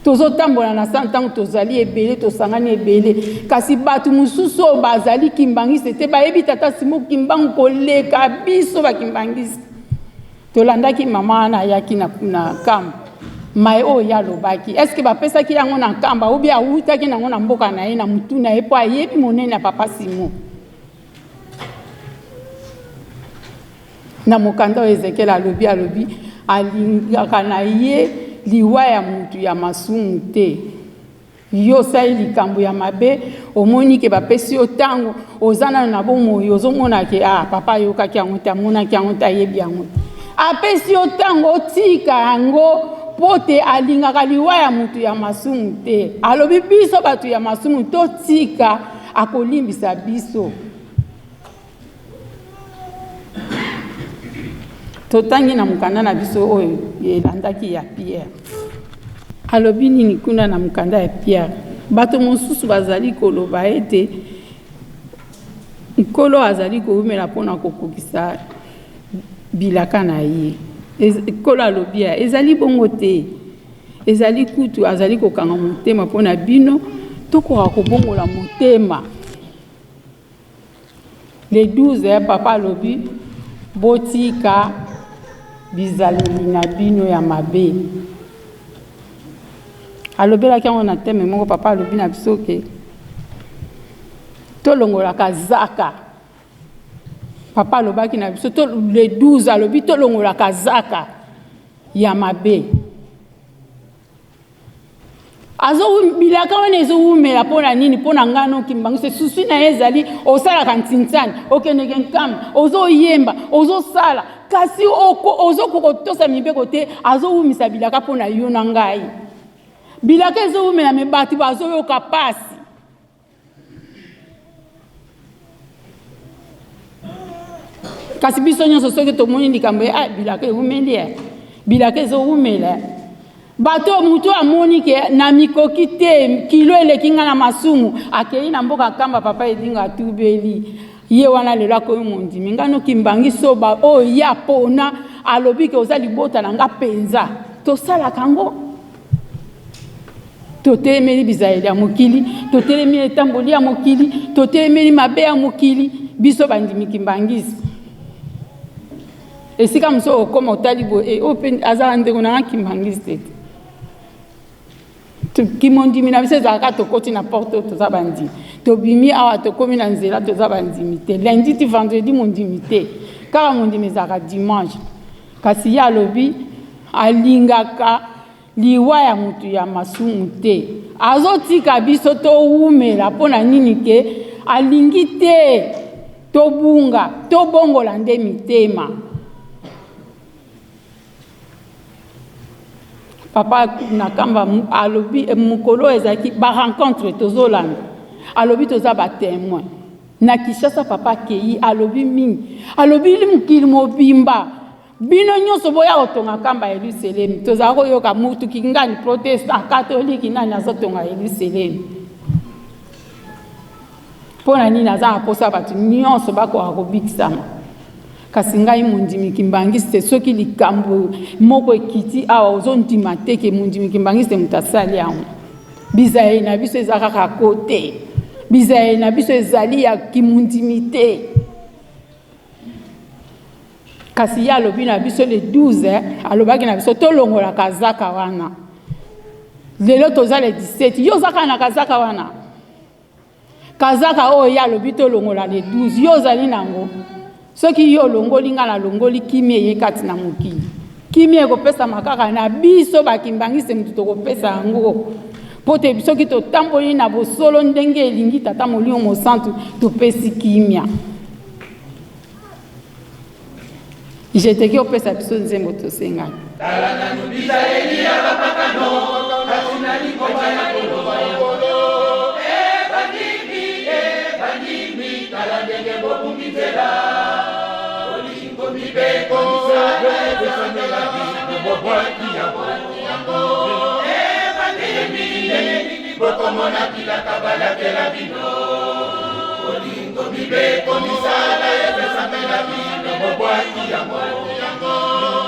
[SPEAKER 5] Tozotambola na sa ntango tozali ebele, tosangani ebele, kasi bato mosusu oyo bazali kimbangiste te bayebi tata Simon Kimbangu koleka biso bakimbangiste. Tolandaki mama wana ayaki na, na kamba mai oyo ye alobaki, eske bapesaki yango na nkamba obi awutaki nango na mboka na ye na mutu na ye, mpo ayebi monene ya papa Simon. Na mokanda oyo Ezekiel alobi, alobi alingaka na ye liwa ya mutu ya masumu te. Yo osali likambo ya mabe, omoni ke bapesi yo ntango, oza nano na bomoi, ozomona ke ah, papa ayokaki yango te, amonaki yango te, ayebi yango te. Apesi yo ntango otika yango mpo te alingaka liwa ya moto ya masumu te. Alobi biso bato ya masumu totika, akolimbisa biso. Totangi na mokanda na biso oyo elandaki ya Pierre. Alobi nini kuna na mokanda ya Pierre? Bato mosusu bazali koloba ete Nkolo azali kowumela mpo na kokokisa bilaka na ye. Nkolo alobi ya ezali bongo te. Ezali kutu azali kokanga motema mpo na bino tokoka kobongola motema. Le 12 papa alobi botika bizaleli na bino ya mabe. Alobelaki yango na teme moko, papa alobi na biso ke tolongolaka zaka. Papa alobaki na biso to, le 12 alobi tolongolaka zaka ya mabe. Azo bilaka wana ezowumela mpo na nini? Mpo na ngai nokimbangu se susi na ye ezali osalaka ntintsani, okendeke nkamba, ozoyemba, ozosala kasi ozokoka kotosa mibeko te. Azowumisa bilaka mpo na yo na ngai. Bilaka ezowumela me bato bazoyoka pasi. Kasi biso nyonso soki tomoni likambo ye, ah, bilaka ewumeli ye, bilaka ezowumela bato. Moto amoni ke na mikoki te, kilo eleki nga na masumu, akei na mboka Nkamba, papa Edingo atubeli ye wana, lelo akomi mondimi. Ngai nokimbangi soba oyo ye apona, alobi ke oza libota na nga mpenza. Tosalaka yango, totelemeli bizaleli ya mokili, totelemi etamboli ya mokili, totelemeli mabe ya mokili. Biso bandimi kimbangisi, esika mosusu okoma otali boye, oyo mpe azala ndeko na nga kimbangisi te. Kimondimi na biso ezalaka tokoti na porte oyo, toza bandimi, tobimi awa, tokomi na nzela, toza bandimi te. Lundi ti vendredi mondimi te, kaka mondimi ezalaka dimanche. Kasi ye alobi alingaka liwa ya motu ya masumu te, azotika biso towumela mpo na nini? Ke alingi te tobunga, tobongola nde mitema. Papa na Kamba alobi mokolo oyo ezalaki barencontre, tozolanda, alobi toza batémoin na Kinshasa. Papa akei, alobi mingi, alobi mokili mobimba, bino nyonso boya kotonga Kamba Yelusalemi. Tozala koyoka mutu kingani, protestant, katolike, nani azotonga Yelusalemi. Mpo na nini? Aza na mposa bato nyonso bakoka kobikisama. Kasi ngai mondimi kimbangiste, soki likambo moko ekiti awa, ozondima te ke mondimi kimbangiste moto asali yango. Bizaleli na biso eza kaka kote, bizaleli na biso ezali ya kimondimi te. Kasi ye alobi na biso le 12, alobaki na biso tolongola kazaka wana. Lelo toza le 17, yo oza kaka na kazaka wana. Kazaka oyo ye alobi tolongola le 12, yo ozali nango. Soki yo olongoli, ngai nalongoli, kimia eye kati na mokili. Kimia ekopesama kaka na biso bakimbangisi motu tokopesa yango, mpo te soki totamboli na bosolo ndenge elingi Tata Molimo Mosantu, topesi kimia. Jeteki opesa biso nzembo tosengaki.
[SPEAKER 2] Tala nanu bizaleli ya bapakano kati na lingomba ya koloba ya Nkolo. E bandimi, e bandimi, tala ndenge bobungi nzela. Bolingo mibeko misala epesamela bino, bobwaki yango. E bandimi, ndenge nini bokomona bilaka balakela bino? Bolingo mibeko misala epesamela bino, bobwaki yango.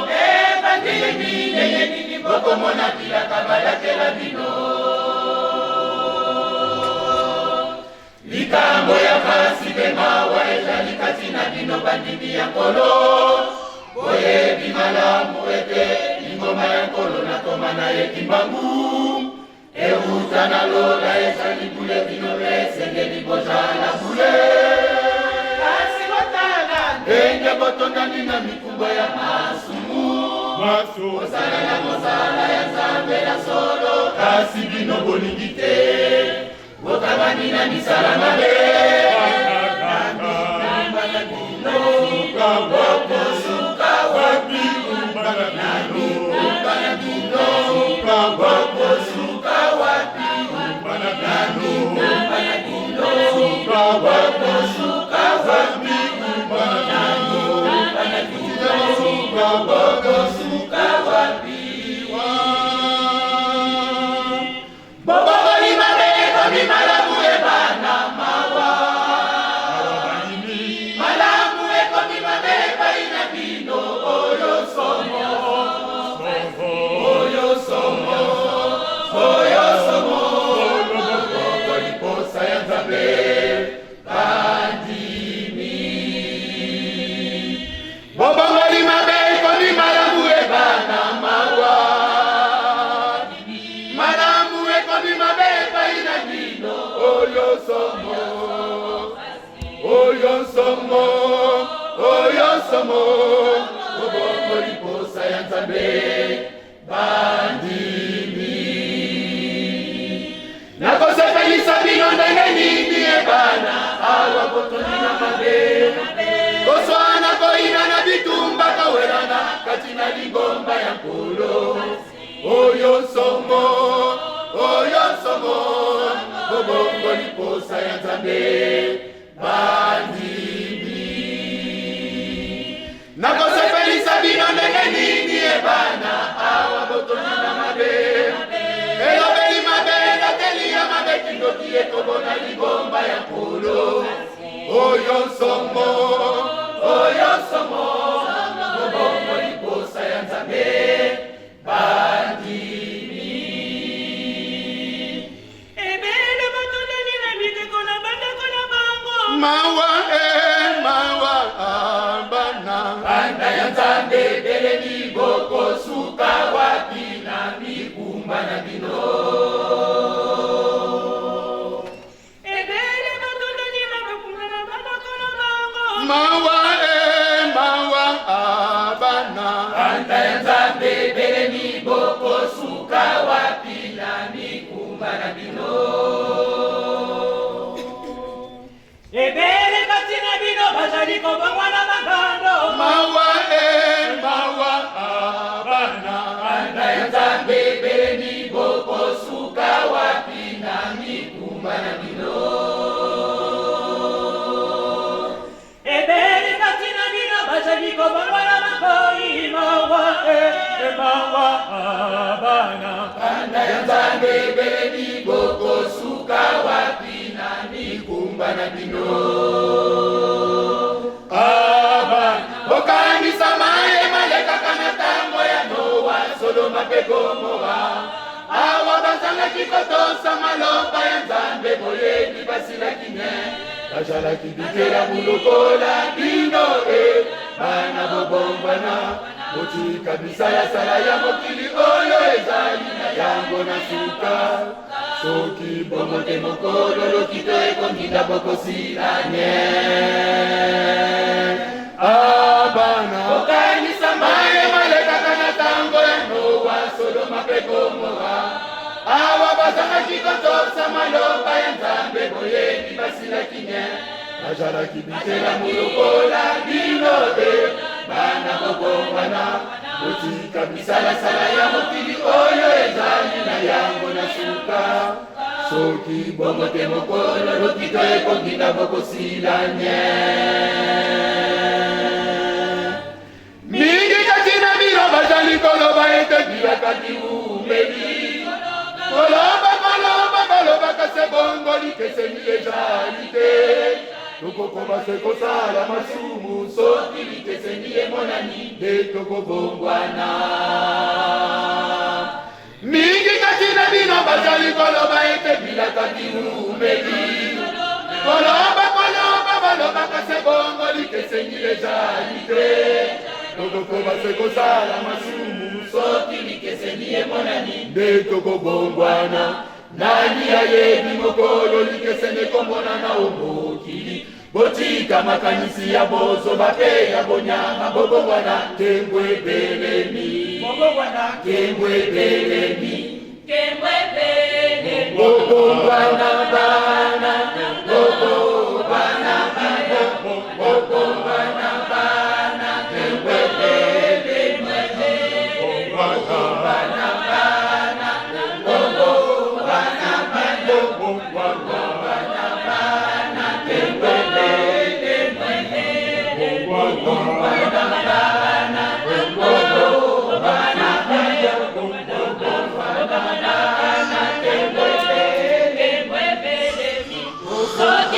[SPEAKER 2] E bandimi, ndenge nini bokomona bilaka balakela bino? Likambo ya pasi mpe mawa ezali kati na bino bandimi ya Nkolo. Boyebi malamu ete lingomba ya Nkolo nakoma na ye Kimbangu euta na lola, ezali bule, bino mpe esengeli bozala bule. Kasi botala ndenge botondani na mikumba ya masumu, kosala na mosala ya Nzambe ya solo, kasi bino bolingi te, bokabani na misala mabe. Na bino bokosuka wapi? Na mikumba na bino bokosuka wapi? Na mikumba na bino bokosuka wapi? Na mikumba na bino bokosuka wapi? Bobongoli mabe ekomi malamu, ebana mawa. Malamu ekomi mabe epai na bino, oyo somo, oyo somo, oyo somo. Bobongoli posa ya Nzambe, bandimi. Bobongoli mabe ekomi malamu, ebana mawa. Malamu ekomi mabe epai na bino, oyo somo, oyo somo, oyo somo. Bobongoli posa ya Nzambe, bandimi. awa botondi na mabe koswana koyina na bitumba kowelana kati na lingomba ya Nkolo oyo somo oyo somo bobongoli posa ya Nzambe bandimi nakosepelisa bino ndenge nini ebana awa botondi na mabe elobeli mabe elateli ya mabe kindoki ekobona lingomba ya Nkolo oyo somo oyo somo bobongoli posa ya Nzambe bandimi.
[SPEAKER 6] Ebele batondani na bikeko na bandako na bango.
[SPEAKER 2] Mawa e mawa bana banda ya Nzambe ebelemi bokosuka wapi na mikumba na bino.
[SPEAKER 6] Ebele batondani na bakunga na bandako na bango.
[SPEAKER 2] Mawa e mawa bana banda ya Nzambe ebelemi bokosuka wapi na mikumba na bino.
[SPEAKER 6] Ebele kati na bino bazali kobongwana magando.
[SPEAKER 2] Mawa e mawa bana banda ya Nzambe ebelemi bokosuka wapi na mikumba na bino.
[SPEAKER 6] Ebele kati na bino bazali kobongwana makoi. Mawa e mawa bana
[SPEAKER 2] banda ya Nzambe ebelemi bokosuka wapi na mikumba na bino. Aba bokanisa maye malekaka na ntango ya Noa, Sodoma mpe Gomora. Awa bazangaki kotosa maloba ya Nzambe, boyebi basilaki ne bazalaki bikelamu lokola bino e bana bobongwana botika bisalasala ya mokili oyo ezali na yango na suka soki bongo te mokolo lokito ekonginda bokosila nye abana bokanisa maye malekaka na ntango ya Noa, Sodoma mpe Gomora. Awa bazangaki kotosa maloba ya Nzambe, boyebi basilaki nye bazalaki bikelamu lokola bino e bana bobongwana botika bisalasala ya mokili oyo ezali na yango na suka soki bongo te mokolo lokito ekonginda bokosila nye mingi kati na bino bazali koloba ete bilaka biumeli koloba koloba koloba kasi bongo likeseni ezali te tokokoba se kosala masumu soki likeseni emonani nde tokobongwana mingi kati na bino bazali koloba ete bilaka biumeli koloba koloba baloba kasi bongo likeseni ezali te tokokoba se kosala masumu soki likeseni emonani nde tokobongwana nani ayebi mokolo likeseni ekomonana o mokili botika makanisi ya bozoba mpe ya bonyama bobongwana nkembo ebelemi
[SPEAKER 6] Bobongwana.
[SPEAKER 2] Nkembo ebelemi
[SPEAKER 6] Nkembo ebelemi.
[SPEAKER 2] Bobongwana bana bobongwana bana bobongwana bana nkembo ebelemi bobongwana bana bobongwana bana bobongwana bana nkembo ebelemi bobongwana bana bobongwana bana bobongwana bana nkembo ebelemi.
[SPEAKER 6] Nkembo ebelemi. Soki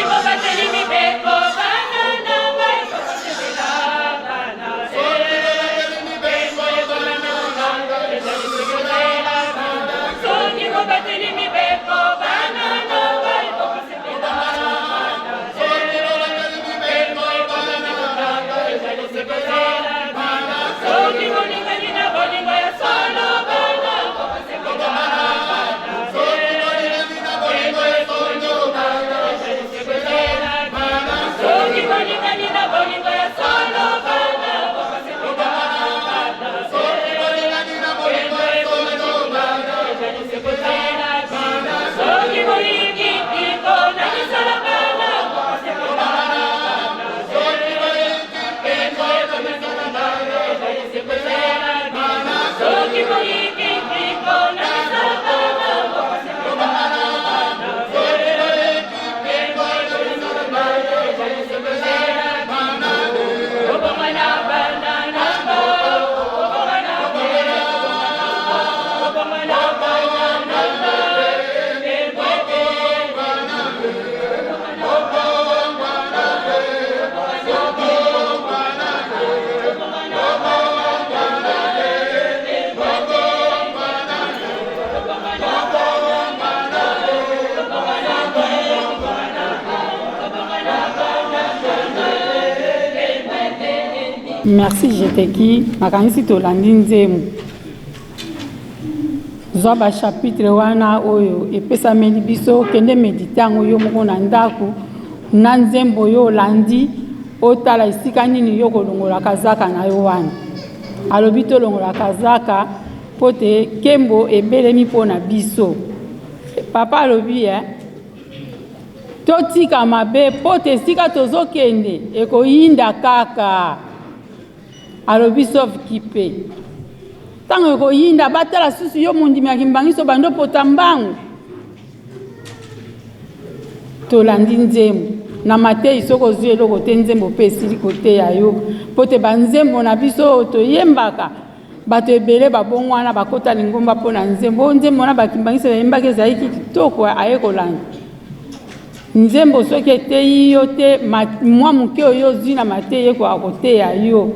[SPEAKER 5] Merci Jeteki, nakanisi tolandi nzembo. Zwa ba chapitre wana oyo epesameli biso, kende medite yango yo moko na ndako na nzembo yo olandi, otala esika nini yo kolongola kazaka na yo wana. Alobi tolongola kazaka mpo te nkembo ebelemi mpo na biso. Papa alobi eh, Totika mabe mpo te esika tozokende ekoyinda kaka. Alobi sauve qui peut. Ntango ekoyinda batala susu yo mondimi ya kimbangiso bando pota mbangu. Tolandi nzembo na mateyi, soki ozwi eloko te nzembo mpe esili koteya yo mpo te banzembo na biso oyo toyembaka Bato ebele babongwana bakota lingomba mpo na nzembo oyo. Nzembo wana bakimbangisi bayembaki ezalaki kitoko, aye kolanda nzembo. Soki eteyi yo te, mwa moke oyo ozwi na mateyi ekoka koteya yo.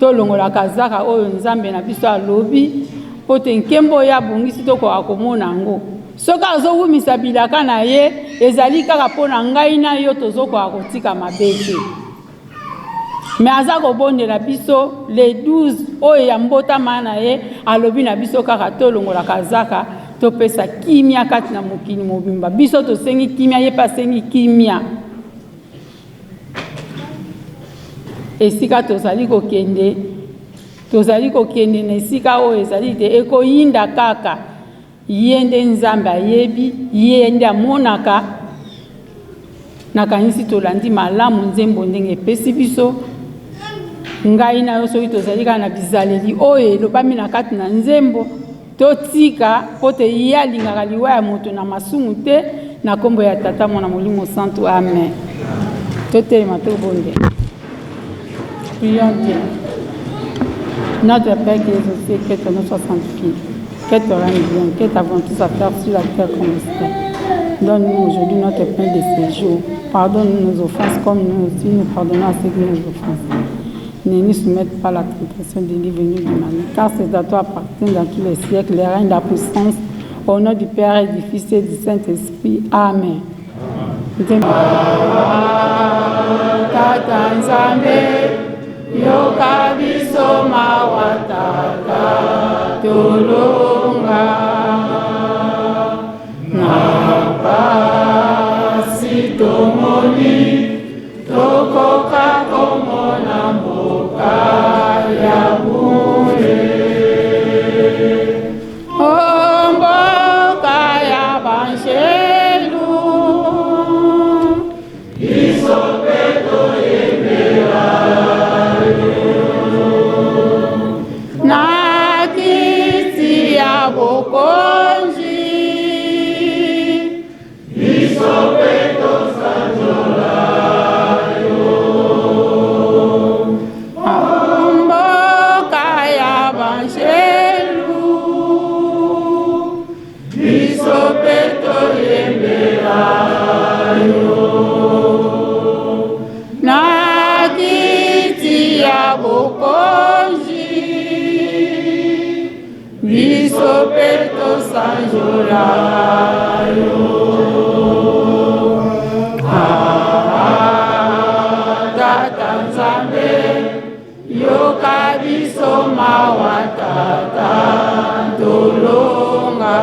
[SPEAKER 5] Tolongola kazaka oyo Nzambe na biso alobi mpo te nkembo oyo abongisi tokoka komona yango. Soki azowumisa bilaka na ye, ezali kaka mpo na ngai na yo tozokoka kotika mabe te. Mais aza kobondela biso le 12 oyo ya mbotama na ye, alobi na biso kaka tolongola kazaka, topesa kimia kati na mokili mobimba. Biso tosengi kimia, ye mpe asengi kimia. Esika tozali kokende, tozali kokende na esika oyo ezali te ekoyinda kaka. Ye nde Nzambe ayebi, ye nde amonaka. Nakanisi tolandi malamu nzembo ndenge epesi biso. Ngai na yo soki tozali kaka na bizaleli oyo elobami na kati na nzembo, totika mpo te ye alingaka liwa ya moto na masumu te. Na nkombo ya Tata, Mwana, Molimo Santu, amen. Totelema tobondela. Prions Dieu. Notre Père qui es aux cieux, que ton nom soit sanctifié, que ton règne vienne, que ta volonté soit faite sur la terre comme au ciel. Donne-nous aujourd'hui notre pain de ce jour. Pardonne-nous nos offenses comme nous aussi nous pardonnons à ceux qui nous offensent. Ne nous soumette pas à la tentation, délivre-nous du mal. Car c'est à toi appartient dans tous les siècles le règne, la puissance, au nom du Père et du Fils et du Saint-Esprit. Amen. Tata Nzambe, yoka biso mawa tata, tolonga na pasi tomoni, tokoka komona mboka ya bule. O mboka ya banjelu, biso mpe toyembela yo na kiti ya bokonzi. Biso mpe tosanzola yo. Mboka ya banjelu, biso mpe toyembela yo na kiti ya bokonzi. Biso mpe tosanzola yo. Ah, Tata Nzambe, yoka biso mawa Tata, tolonga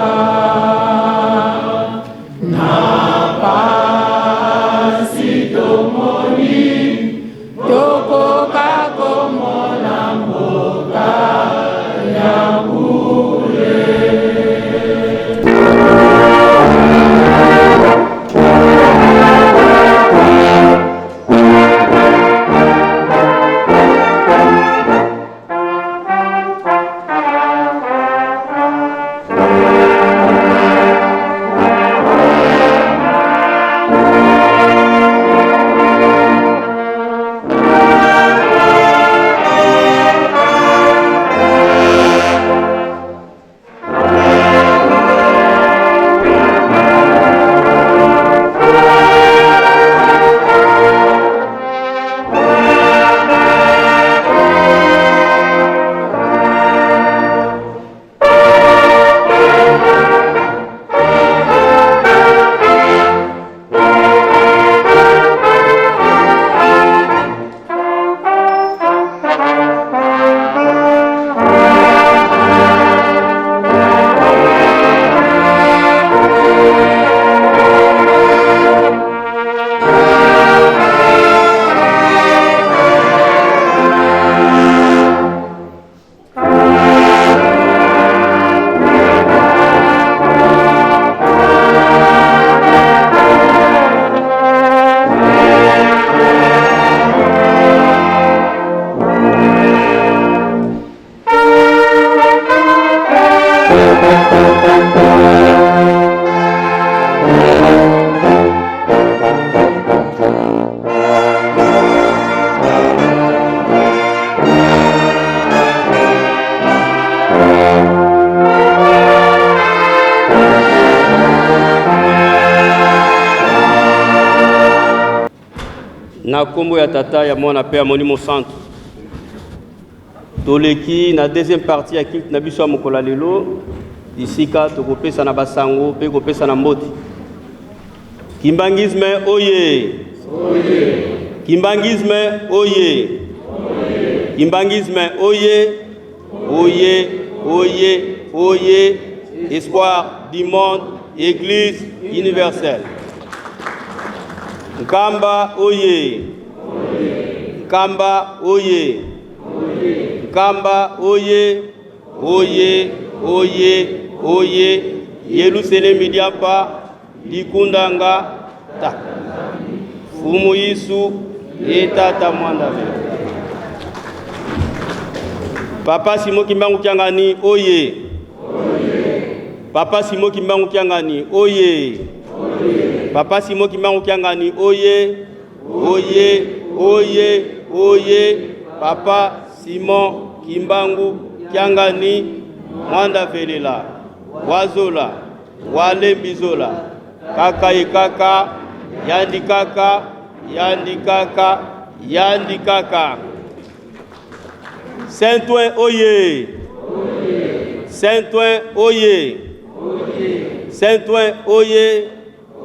[SPEAKER 5] na pasi tomoni. Tokoka komona mboka ya bule.
[SPEAKER 7] Na nkombo ya Tata, ya Mwana mpe ya Molimo Santu. Toleki na deuxième partie ya culte na biso ya mokolo ya lelo, bisika tokopesa na basango mpe kopesa na mbote. Kimbanguisme oye! Kimbanguisme oye! Kimbanguisme oye! Oye, oye, oye! Espoir du monde, Église universelle. Nkamba oye! Nkamba oye! Nkamba oye! Oye, oye, oye! Yelusalemi diampa likundanga ta. Fumu Yesu ye tata mwanda ve. Papa Simo Kimbangu Kiangani oye. Papa Simo Kimbangu Kiangani oye. Papa Simo Kimbangu Kiangani oye. Oye, oye, oye. Papa Simon Kimbangu Kiangani Mwanda Velela Wazola Walembizola kaka ye kaka yandi kaka yandi kaka yandi kaka. Saint-Ouen oye. Saint-Ouen oye. Saint-Ouen oye.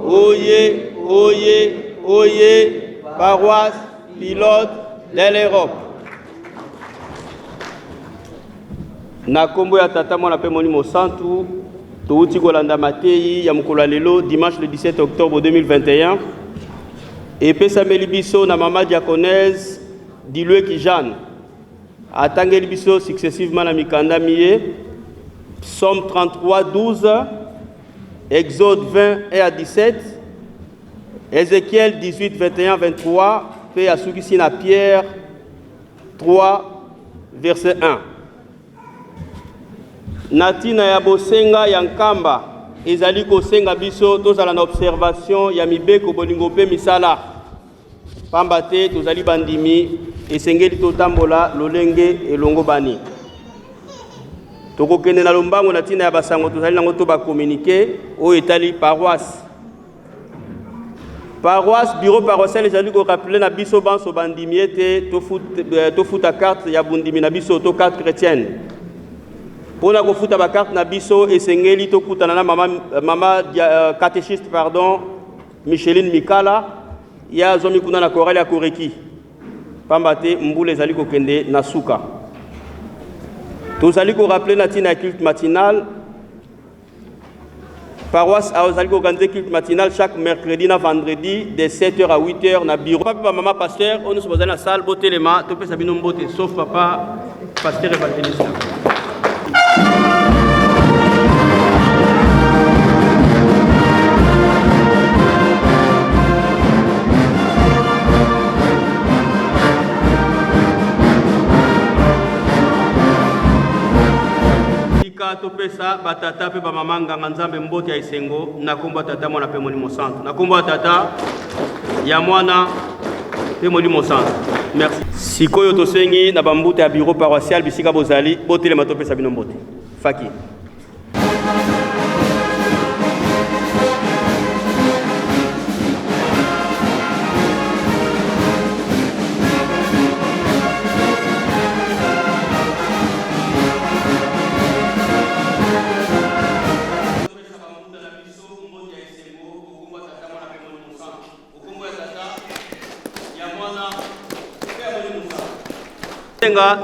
[SPEAKER 7] Oye, oye, oye. Paroisse pilote de l'Europe. Na kombo ya Tata, Mwana mpe Molimo Santu, touti kolanda mateyi ya mokolo ya lelo dimanche le 17 octobre 2021, epesameli biso na mama diaconese Dilueki Jeanne. Atangeli biso successivement na mikanda miye Psaume 33 12, Exode 20 1 à 17, Ezekiel 18 21 23, mpe asukisi na Pierre 3 verset 1. Na ntina ya bosenga ya Nkamba ezali kosenga biso tozala na observation ya mibeko, bolingo mpe misala, pamba te tozali bandimi, esengeli totambola lolenge elongobani. Tokokende na lombango na ntina ya basango tozali nango to ba communiqué oyo etali paroisse. Paroisse, bureau paroissial ezali korappeler na biso banso bandimi ete tofuta carte ya bondimi na biso to carte chrétienne. Mpona kofuta bacarte na biso, esengeli tokutana na mama, mama catéchiste, pardon, Micheline Mikala. Ye azwami kuna na chorale ya Koreki, pamba te mbula ezali kokende na suka. Tozali korappeler na ntina ya culte matinal. Paroisse azali koorganiser culte matinal chaque mercredi na vendredi de 7h à 8h na bureau. Papa, bamama pasteur oyo nyonso bozali na salle, botelema topesa bino mbote, sauf papa pasteur évangéliste. Tika topesa batata mpe bamama nganga Nzambe mbote ya esengo na nkombo ya Tata, Mwana mpe Molimo Santu. Na nkombo ya Tata, ya Mwana mpe Molimo Santu. Merci. Sikoyo tosengi na bambuta ya bureau paroissial, bisika bozali, botelema topesa bino mbote. Faki.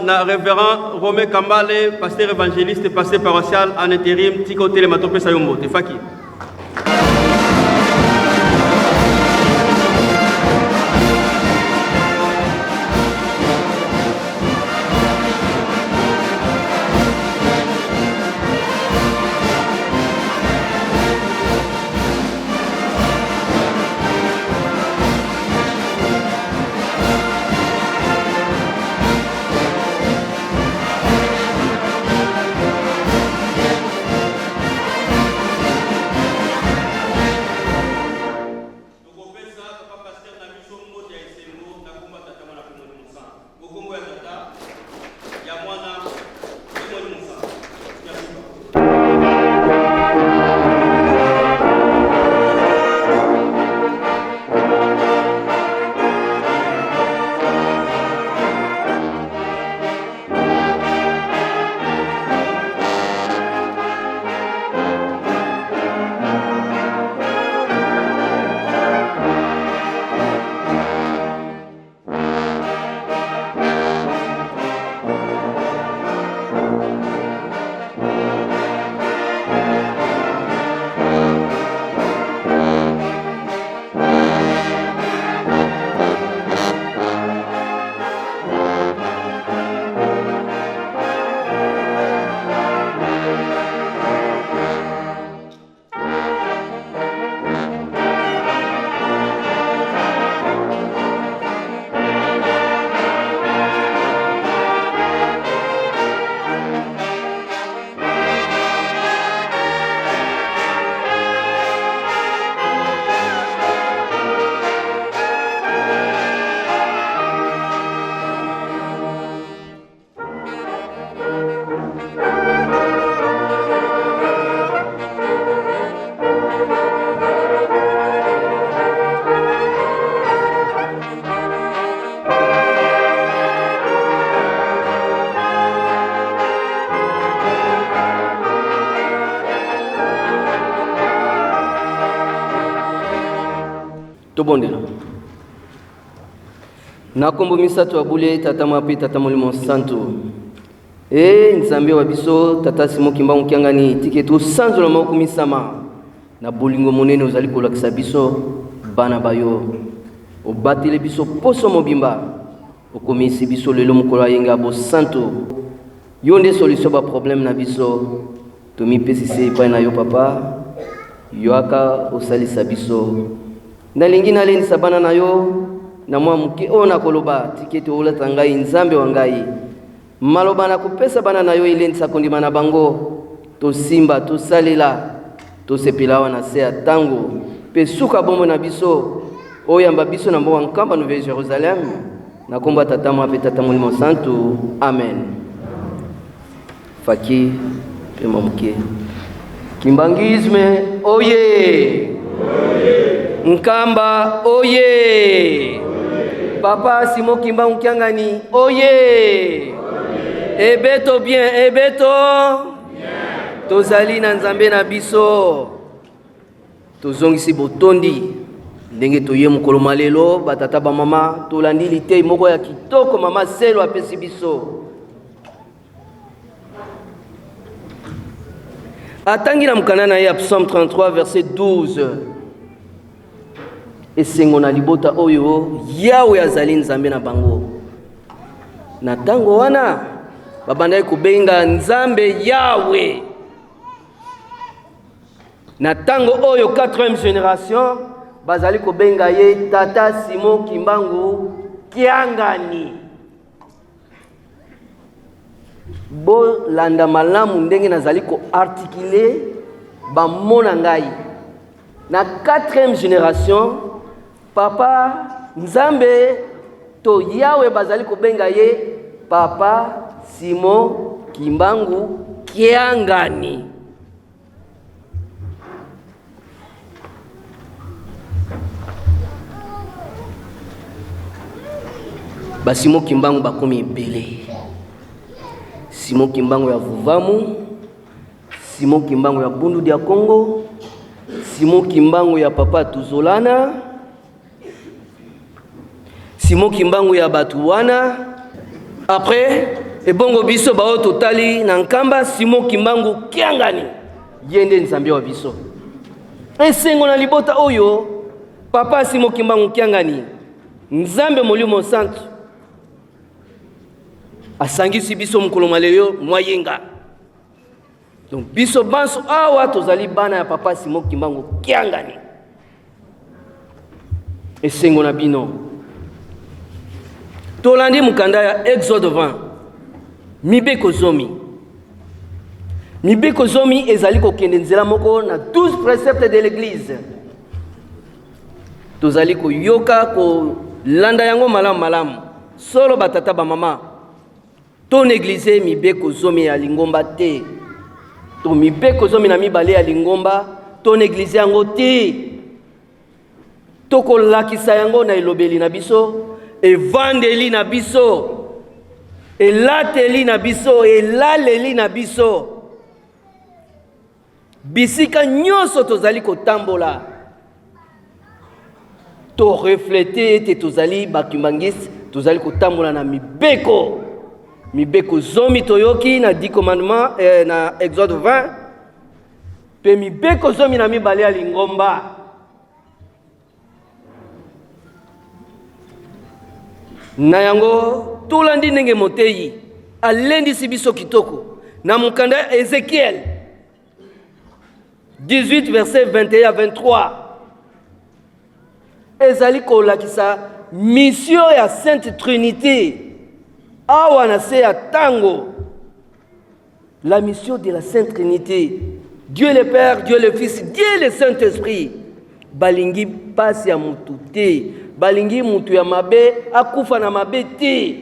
[SPEAKER 7] Na révérend Romain Kambale, pasteur évangéliste, pasteur paroissial en intérim, tika otelema topesa yo mbote. Faki. Tobondela. Na nkombo misato ya bule, Tata mwa mpe Tata Molimo Santu. E Nzambe wa biso, Tata Simo Kimbangu Kiangani, tike tosanzola maokumisama na bolingo monene ozali kolakisa biso bana ba yo. Obateli biso poso mobimba, okomisi biso lelo mokolo ya yenga ya bosantu. Yo nde solution ba problème na biso. Tomipesi se epai na yo papa, yoaka osalisa biso. Nalingi nalendisa bana na yo na mwa moke oyo nakoloba, tika ete olata ngai Nzambe wa ngai. Maloba nakopesa bana na yo elendisa kondima na bango. Tosimba, tosalela, tosepela awa na se ya tango mpe suka bomoi na biso. Oyamba biso na mboka Nkamba, Nouvelle Jerusalem, na kombo ya Tata mwa mpe Tata Molimo Santu. Amen. Faki pema moke. Kimbanguisme oye! Nkamba oye! Papa Simon Kimbangu Kiangani oye! Ebeto bien, ebeto tozali na Nzambe na biso. Tozongisi botondi ndenge toye mokolo mwa lelo, batata bamama, tolandi litei moko ya kitoko mama Selo apesi biso. Atangi na mokanda na ye ya Psaume 33 verset 12, esengo na libota oyo Yawe azali Nzambe na bango. Na ntango wana babandaki kobenga Nzambe Yawe. Na ntango oyo 4e generation bazali kobenga ye Tata Simon Kimbangu Kiangani. Bolanda malamu ndenge nazali ko articuler ba mots na ngai. Na 4e generation, papa Nzambe to Yahweh bazali kobenga ye Papa Simon Kimbangu Kiangani. Ba Simon Kimbangu bakomi ebele. Simon Kimbangu ya Vuvamu, Simon Kimbangu ya Bundu dia Kongo, Simon Kimbangu ya Papa Tuzolana, Simon Kimbangu ya batu wana. Après ebongo biso baoyo totali na Nkamba, Simon Kimbangu Kiangani ye nde Nzambe wa biso. Esengo na libota oyo Papa Simon Kimbangu Kiangani, Nzambe Molimo Santu asangisi biso mokolo mwa lelo mwa yenga. Donc biso banso awa tozali bana ya Papa Simon Kimbangu Kiangani. Esengo na bino. Tolandi mokanda ya Exode 20, mibeko zomi. Mibeko zomi ezali kokende nzela moko na 12 préceptes de l'Église. Tozali koyoka kolanda yango malamu malamu. Solo batata ba mama, To negliger mibeko zomi ya lingomba te. To mibeko 12 ya lingomba, to negliger yango te. Tokolakisa yango na elobeli na biso, evandeli na biso, elateli na biso, elaleli na biso. Bisika nyonso tozali kotambola, to reflete ete tozali ba kimbanguiste, tozali kotambola na mibeko. Mibeko zomi toyoki na 10 commandements eh, na Exode 20 mpe mibeko 12 ya lingomba. Na yango tolandi ndenge moteyi alendisi biso kitoko na mokanda ya Ezekiel 18 verset 21 à 23 ezali kolakisa mission ya Sainte Trinité awa na se ya tango. La mission de la Sainte Trinité, Dieu le Père, Dieu le Fils, Dieu le Saint-Esprit. Balingi pasi ya mutu te, balingi mutu ya mabe akufa na mabe te.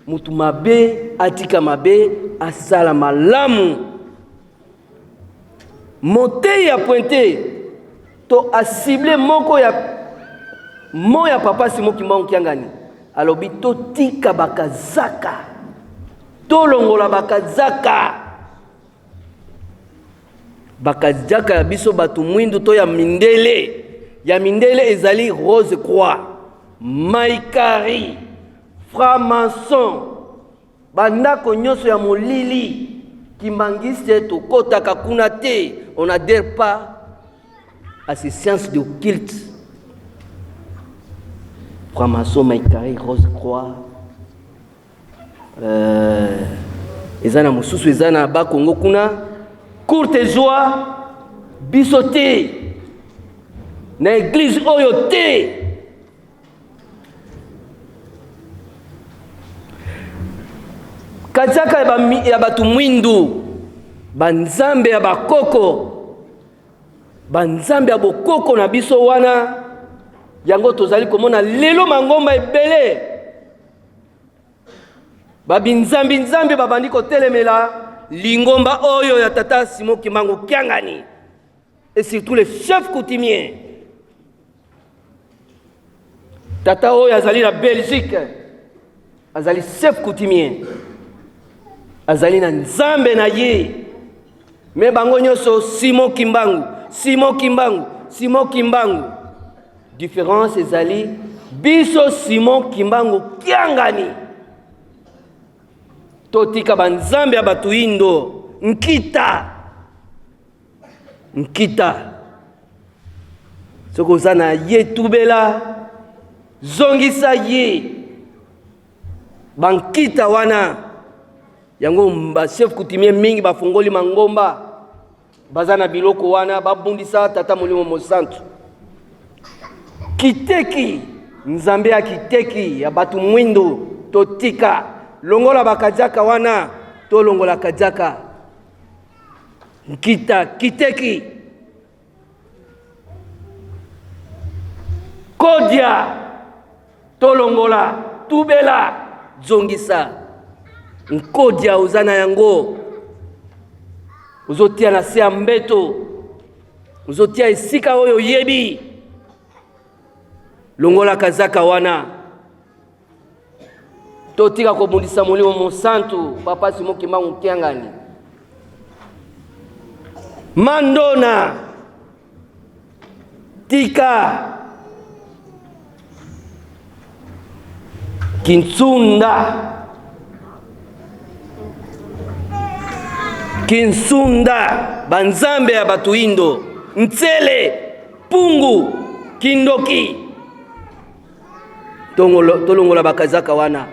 [SPEAKER 7] Mutu mabe atika mabe, asala malamu. Moteyi ya pointe to a cible moko ya mo ya papa Simon Kimbangu Kiangani alobi totika bakazaka, tolongola bakazaka, bakazaka ya biso bato mwindu to ya mindele. Ya mindele ezali Rose Croix, Maikari, franc-maçon, bandako nyonso ya molili kimbangiste tokotaka kuna te. On n'adhère pas à ces sciences de culte. Franc-maçon, Maikari, Rose Croix, eza na mosusu eza na Bakongo kuna, courte joie biso te na église oyo te. Katiaka ya bato mwindu, banzambe ya bakoko, banzambe ya bokoko na biso wana, yango tozali komona lelo mangomba ebele babinzambi nzambe babandi kotelemela lingomba oyo ya tata Simon Kimbangu Kiangani et surtout les chefs coutumiers. Tata oyo azali na Belgique, azali chef coutumier, azali na nzambe na ye. Me bango nyonso Simon Kimbangu, Simon Kimbangu, Simon Kimbangu. Différence ezali biso Simon Kimbangu Kiangani totika banzambe ya bato indo nkita nkita. Soki oza na ye tubela, zongisa ye bankita wana. Yango ba chef coutumier mingi bafungoli mangomba, baza na biloko wana, babundisa tata molimo mosantu. Kiteki nzambe ya kiteki ya bato mwindo totika, longola bakajaka wana, tolongola kajaka nkita kiteki kodia, tolongola tubela, zongisa nkodia oza na yango, ozotia na se ya mbeto, ozotia esika oyo oyebi, longola kazaka wana. Totika kobundisa molimo mosantu. Papa Simon Kimbangu Kiangani mandona tika kinsunda kinsunda banzambe ya bato indo ntsele pungu kindoki. Tolongola bakazaka wana.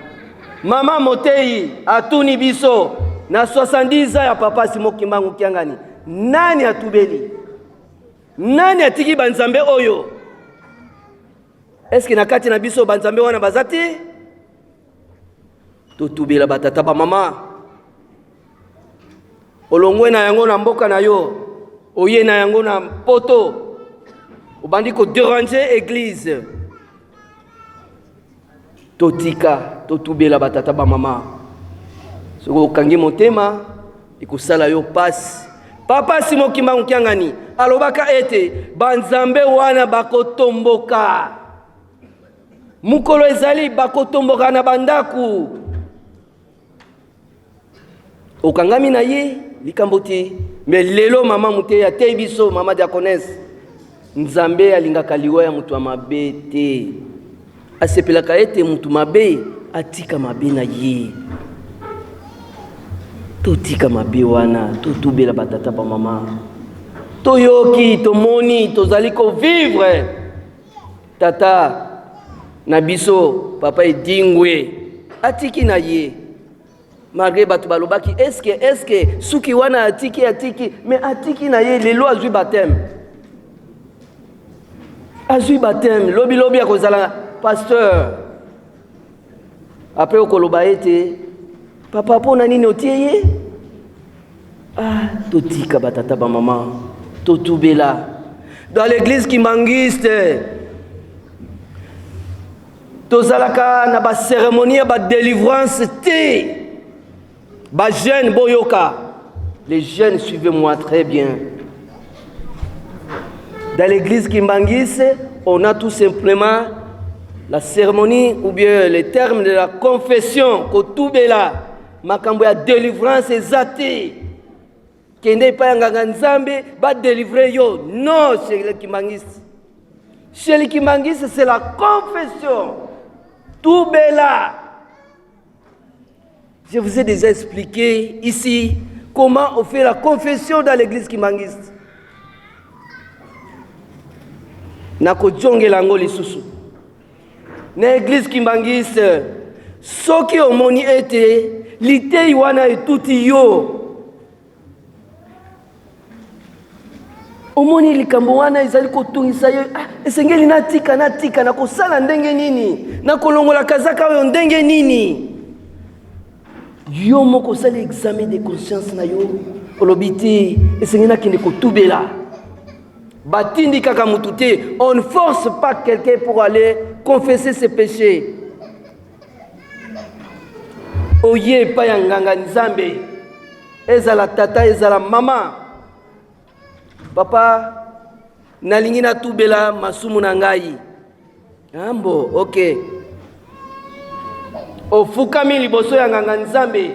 [SPEAKER 7] Mama moteyi atuni biso na 70 ans ya papa Simon Kimbangu Kiangani, nani atubeli, nani atiki banzambe oyo? Eske na kati na biso banzambe wana baza te? Totubela batata ba mama, olongwe na yango na mboka na yo, oye na yango na poto, obandi kodéranger église. Totika totubela batata ba mama. Soki okangi motema ekosala yo pasi. Papa Simon Kimbangu Kiangani alobaka ete banzambe wana bakotomboka mokolo ezali, bakotomboka na bandako. Okangami na ye likambo te. Me lelo mama moteyi ateyi biso, mama diakonese, nzambe alingaka liwa ya moto ya mabe te, asepelaka ete moto mabe atika mabe na ye. Totika mabe wana, totubela batata bamama. Toyoki, tomoni, tozali kovivre. Tata na biso papa Edingwe atiki na ye malgré bato balobaki eske eske suki wana atiki atiki mais atiki na ye lelo azwi baptême, azwi baptême, lobi lobi akozala pasteur. Après okoloba ete papa mpo na nini otie ye? Ah, totika batata bamama, totubela. Dans l'église kimbanguiste tozalaka na bacérémonie ya badélivrance te. Bajeune boyoka, les jeunes, suivez-moi très bien. Dans l'église kimbanguiste, on a tout simplement la cérémonie ou bien le terme de la confession, kotubela. Makambo ya délivrance eza te. Kende epai ya nganga Nzambe badélivre yo. Non, chez le kimbanguiste, chez le kimbanguiste, c'est la confession, tubela. Je vous ai déjà expliqué ici comment on fait la confession dans l'église kimbanguiste. Nakozongela yango lisusu. Na église kimbanguiste, soki omoni ete litei wana etuti yo, omoni likambo wana ezali kotungisa yo, ah, esengeli natika, natika, nakosala ndenge nini, nakolongola kazaka oyo ndenge nini, yo moko osali examen de conscience na yo, olobi te esengeli nakende kotubela. Batindi kaka mutu te, on ne force pas quelqu'un pour aller confesser ses péchés. Oye epai ya nganga Nzambe, ezala tata ezala mama, papa nalingi natubela masumu na ngai. Ambo, ok, ofukami liboso ya nganga Nzambe,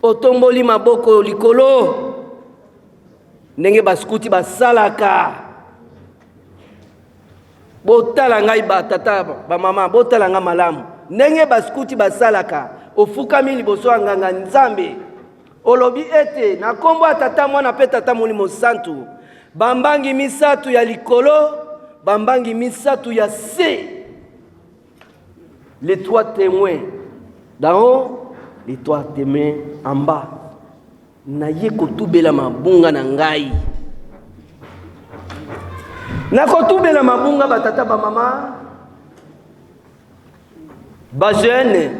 [SPEAKER 7] otomboli maboko likolo ndenge baskuti basalaka. Botala ngai batata bamama, botala ngai malamu ndenge baskuti basalaka. Ofukami liboso ya nganga Nzambe, olobi ete na nkombo ya Tata, Mwana mpe Tata Molimo Santu, bambangi misato ya likolo, bambangi misato ya se, les trois témoins d'en haut, les trois témoins en bas, naye kotubela mabunga na ngai. Nakotubela mabunga, batata bamama, bajeune,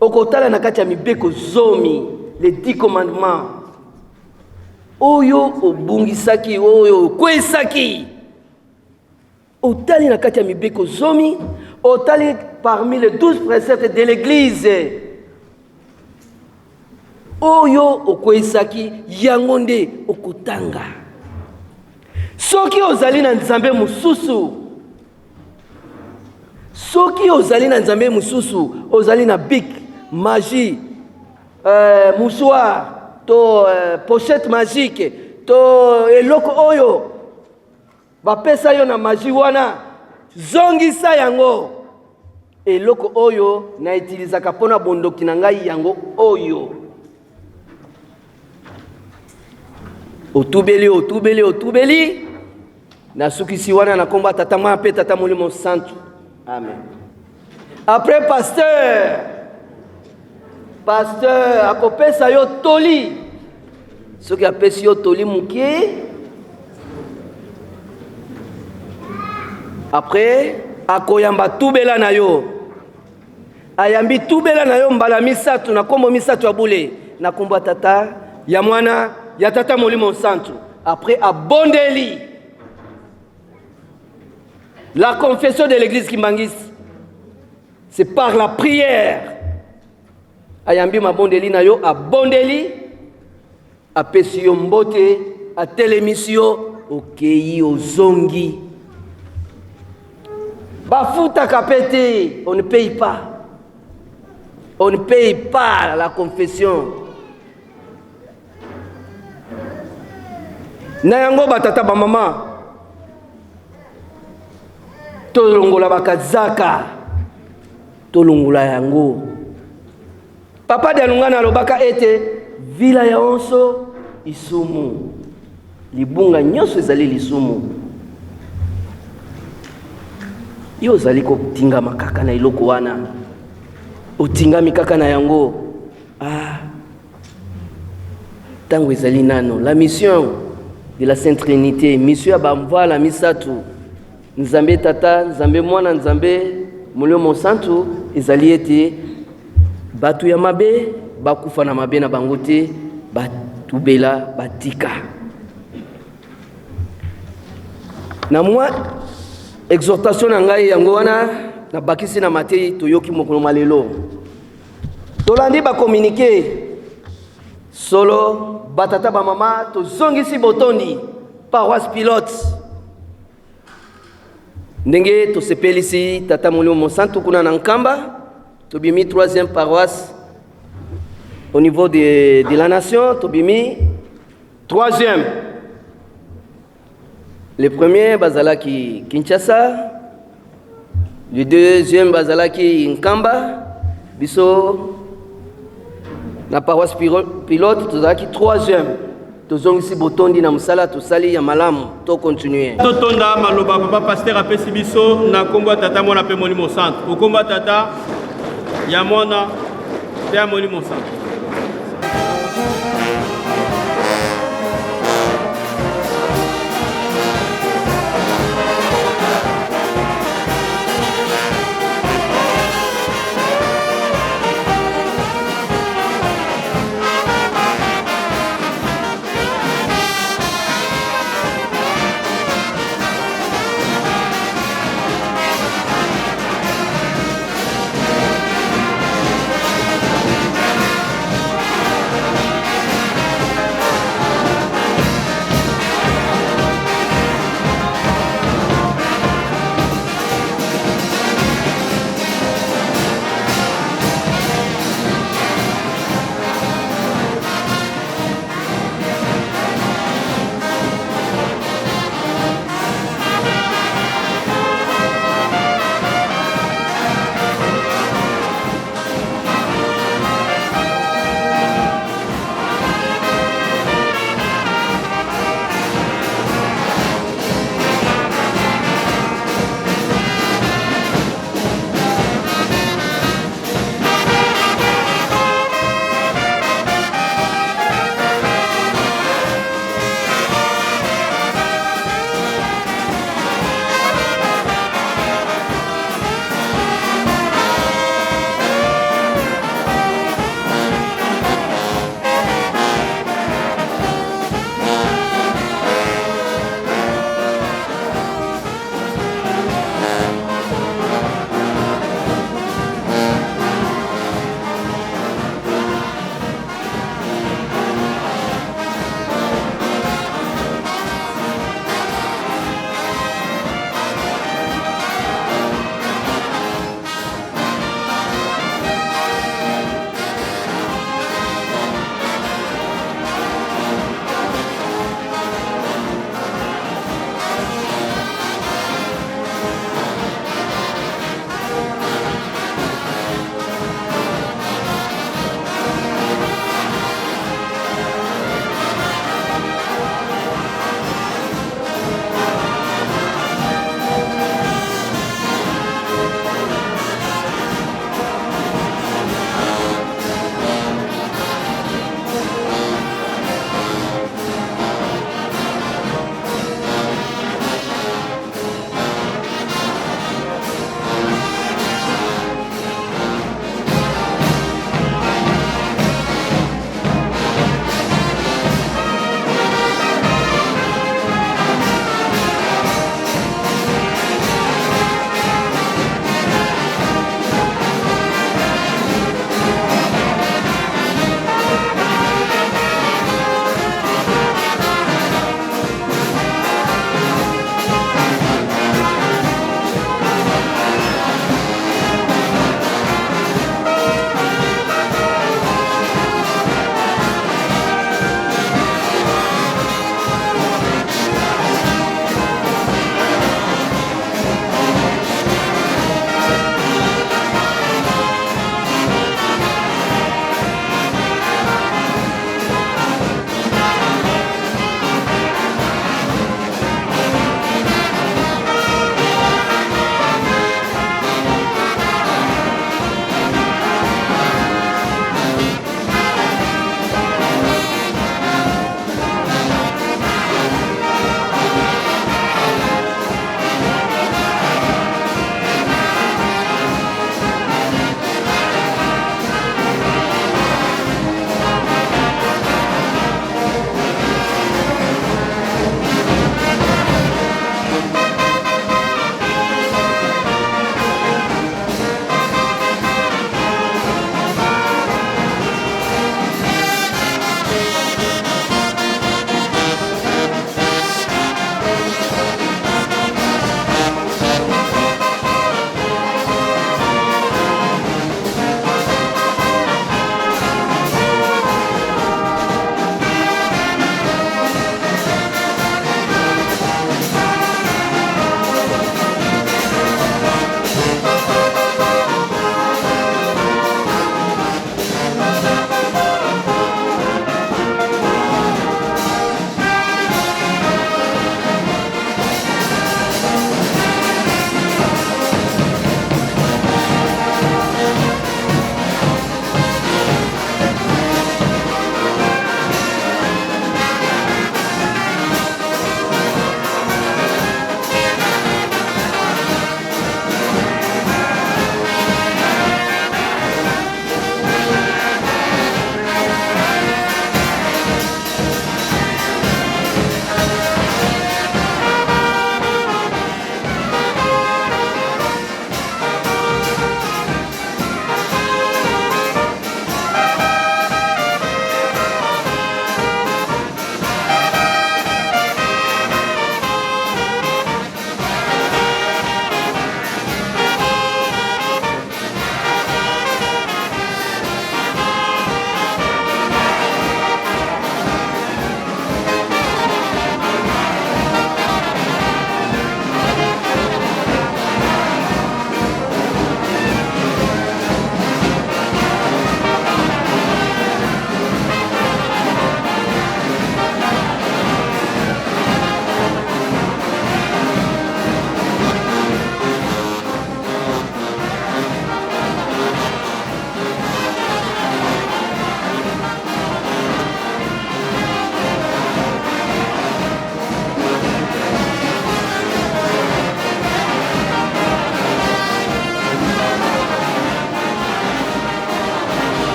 [SPEAKER 7] okotala na kati ya mibeko zomi, les 10 commandements, oyo obungisaki, oyo okwesaki. Otali na kati ya mibeko zomi, otali parmi les 12 préceptes de l'église, oyo okweyisaki, yango nde okotanga. Soki ozali na nzambe mosusu, soki ozali na nzambe mosusu, ozali na bic, magie, mouchoir to pochette magique to eloko oyo bapesa yo na magie wana, zongisa yango. Eloko oyo na utilisaka mpona bondoki na ngai yango oyo. Otubeli, otubeli, otubeli, nasukisi wana na nkombo ya Tata, Mwana mpe Tata Molimo Santu, amen. Après, pasteur akopesa yo toli. Soki apesi yo toli moke, après akoyamba tubela na yo. Ayambi tubela na yo mbala misato na nkombo misato ya bule, na nkombo ya Tata, ya Mwana, ya Tata Molimo Santu. Après abondeli. La confession de l'église kimbanguiste, c'est par la prière. Ayambi mabondeli na yo, abondeli, apesi yo mbote, atelemisi yo, okei, ozongi. Bafutaka pe te, on ne paye pas, on ne paye pas la confession. Na yango batata bamama, tolongola bakazaka, tolongola yango.
[SPEAKER 8] Papa Dialungana alobaka ete vila ya onso isumu, libunga nyonso ezali lisumu. Yo ozali kotingama kaka na eloko wana, otingami kaka na yango. Ah, ntango ezali nano la mission de la Sainte Trinité, mission ya bamvala misato, Nzambe Tata, Nzambe Mwana, Nzambe Molimo Mosantu, ezali ete bato ya mabe bakufa na mabe na bango te, batubela batika. Na mwa exhortation na ngai yango wana nabakisi na mateyi toyoki mokolo mwa lelo. Tolandi bakominike solo, batata bamama, tozongisi botondi paroisse pilote ndenge tosepelisi Tata Molimo Mosantu kuna na Nkamba. Tobimi troisième paroisse au niveau de la nation, tobimi troisième. Le premier bazalaki Kinshasa, le deuxième bazalaki Nkamba, biso na paroisse pilote tozalaki troisième. Tozongisi botondi na mosala tosali ya malamu, to continue.
[SPEAKER 7] Totonda maloba papa pasteur apesi biso na nkombo ya Tata, Mwana mpe Molimo Santu. Okombo ya Tata, ya Mwana mpe ya Molimo Santu.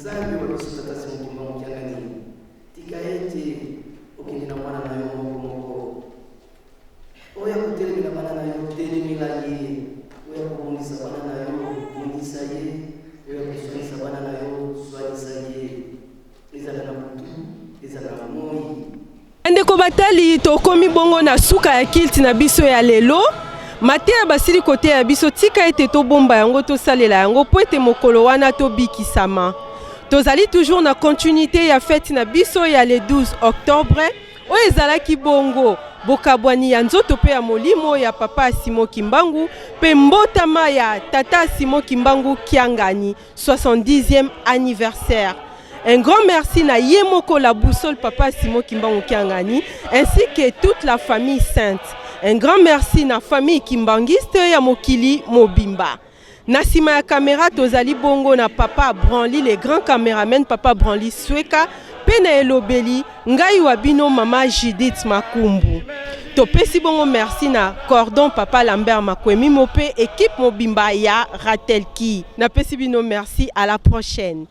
[SPEAKER 8] Nzambe wa biso Tata Simon Kimbangu Kiangani, tika ete okende na mwana na yo moko moko. Oyo akotelemela bana na yo, telemela ye. Oyo akobongisa bana na yo, bongisa ye. Oyo akoswanisa bana na yo, swanisa ye. Ezala na butu, ezala na moi.
[SPEAKER 1] Bandeko batali, tokomi bongo na suka ya kilte na biso ya lelo. Mateya basili koteya biso, tika ete tobomba yango, tosalela yango mpo ete mokolo wana tobikisama. Tozali toujours na continuité ya fete na biso ya le 12 octobre oyo ezalaki bongo bokabwani ya nzoto mpe ya molimo ya papa Simon Kimbangu mpe mbotama ya tata Simon Kimbangu Kiangani 70e anniversaire. Un grand merci na ye moko la boussole papa Simon Kimbangu Kiangani ainsi que toute la famille sainte. Un grand merci na famille kimbanguiste ya mokili mobimba. Na sima ya camera tozali bongo na papa Branly le grand cameraman papa Branly Sweka pe na elobeli ngai wa bino mama Judith Makumbu. Topesi bongo merci na cordon papa Lambert Makwemimo pe equipe mobimba ya Ratelki. Napesi bino merci à la prochaine.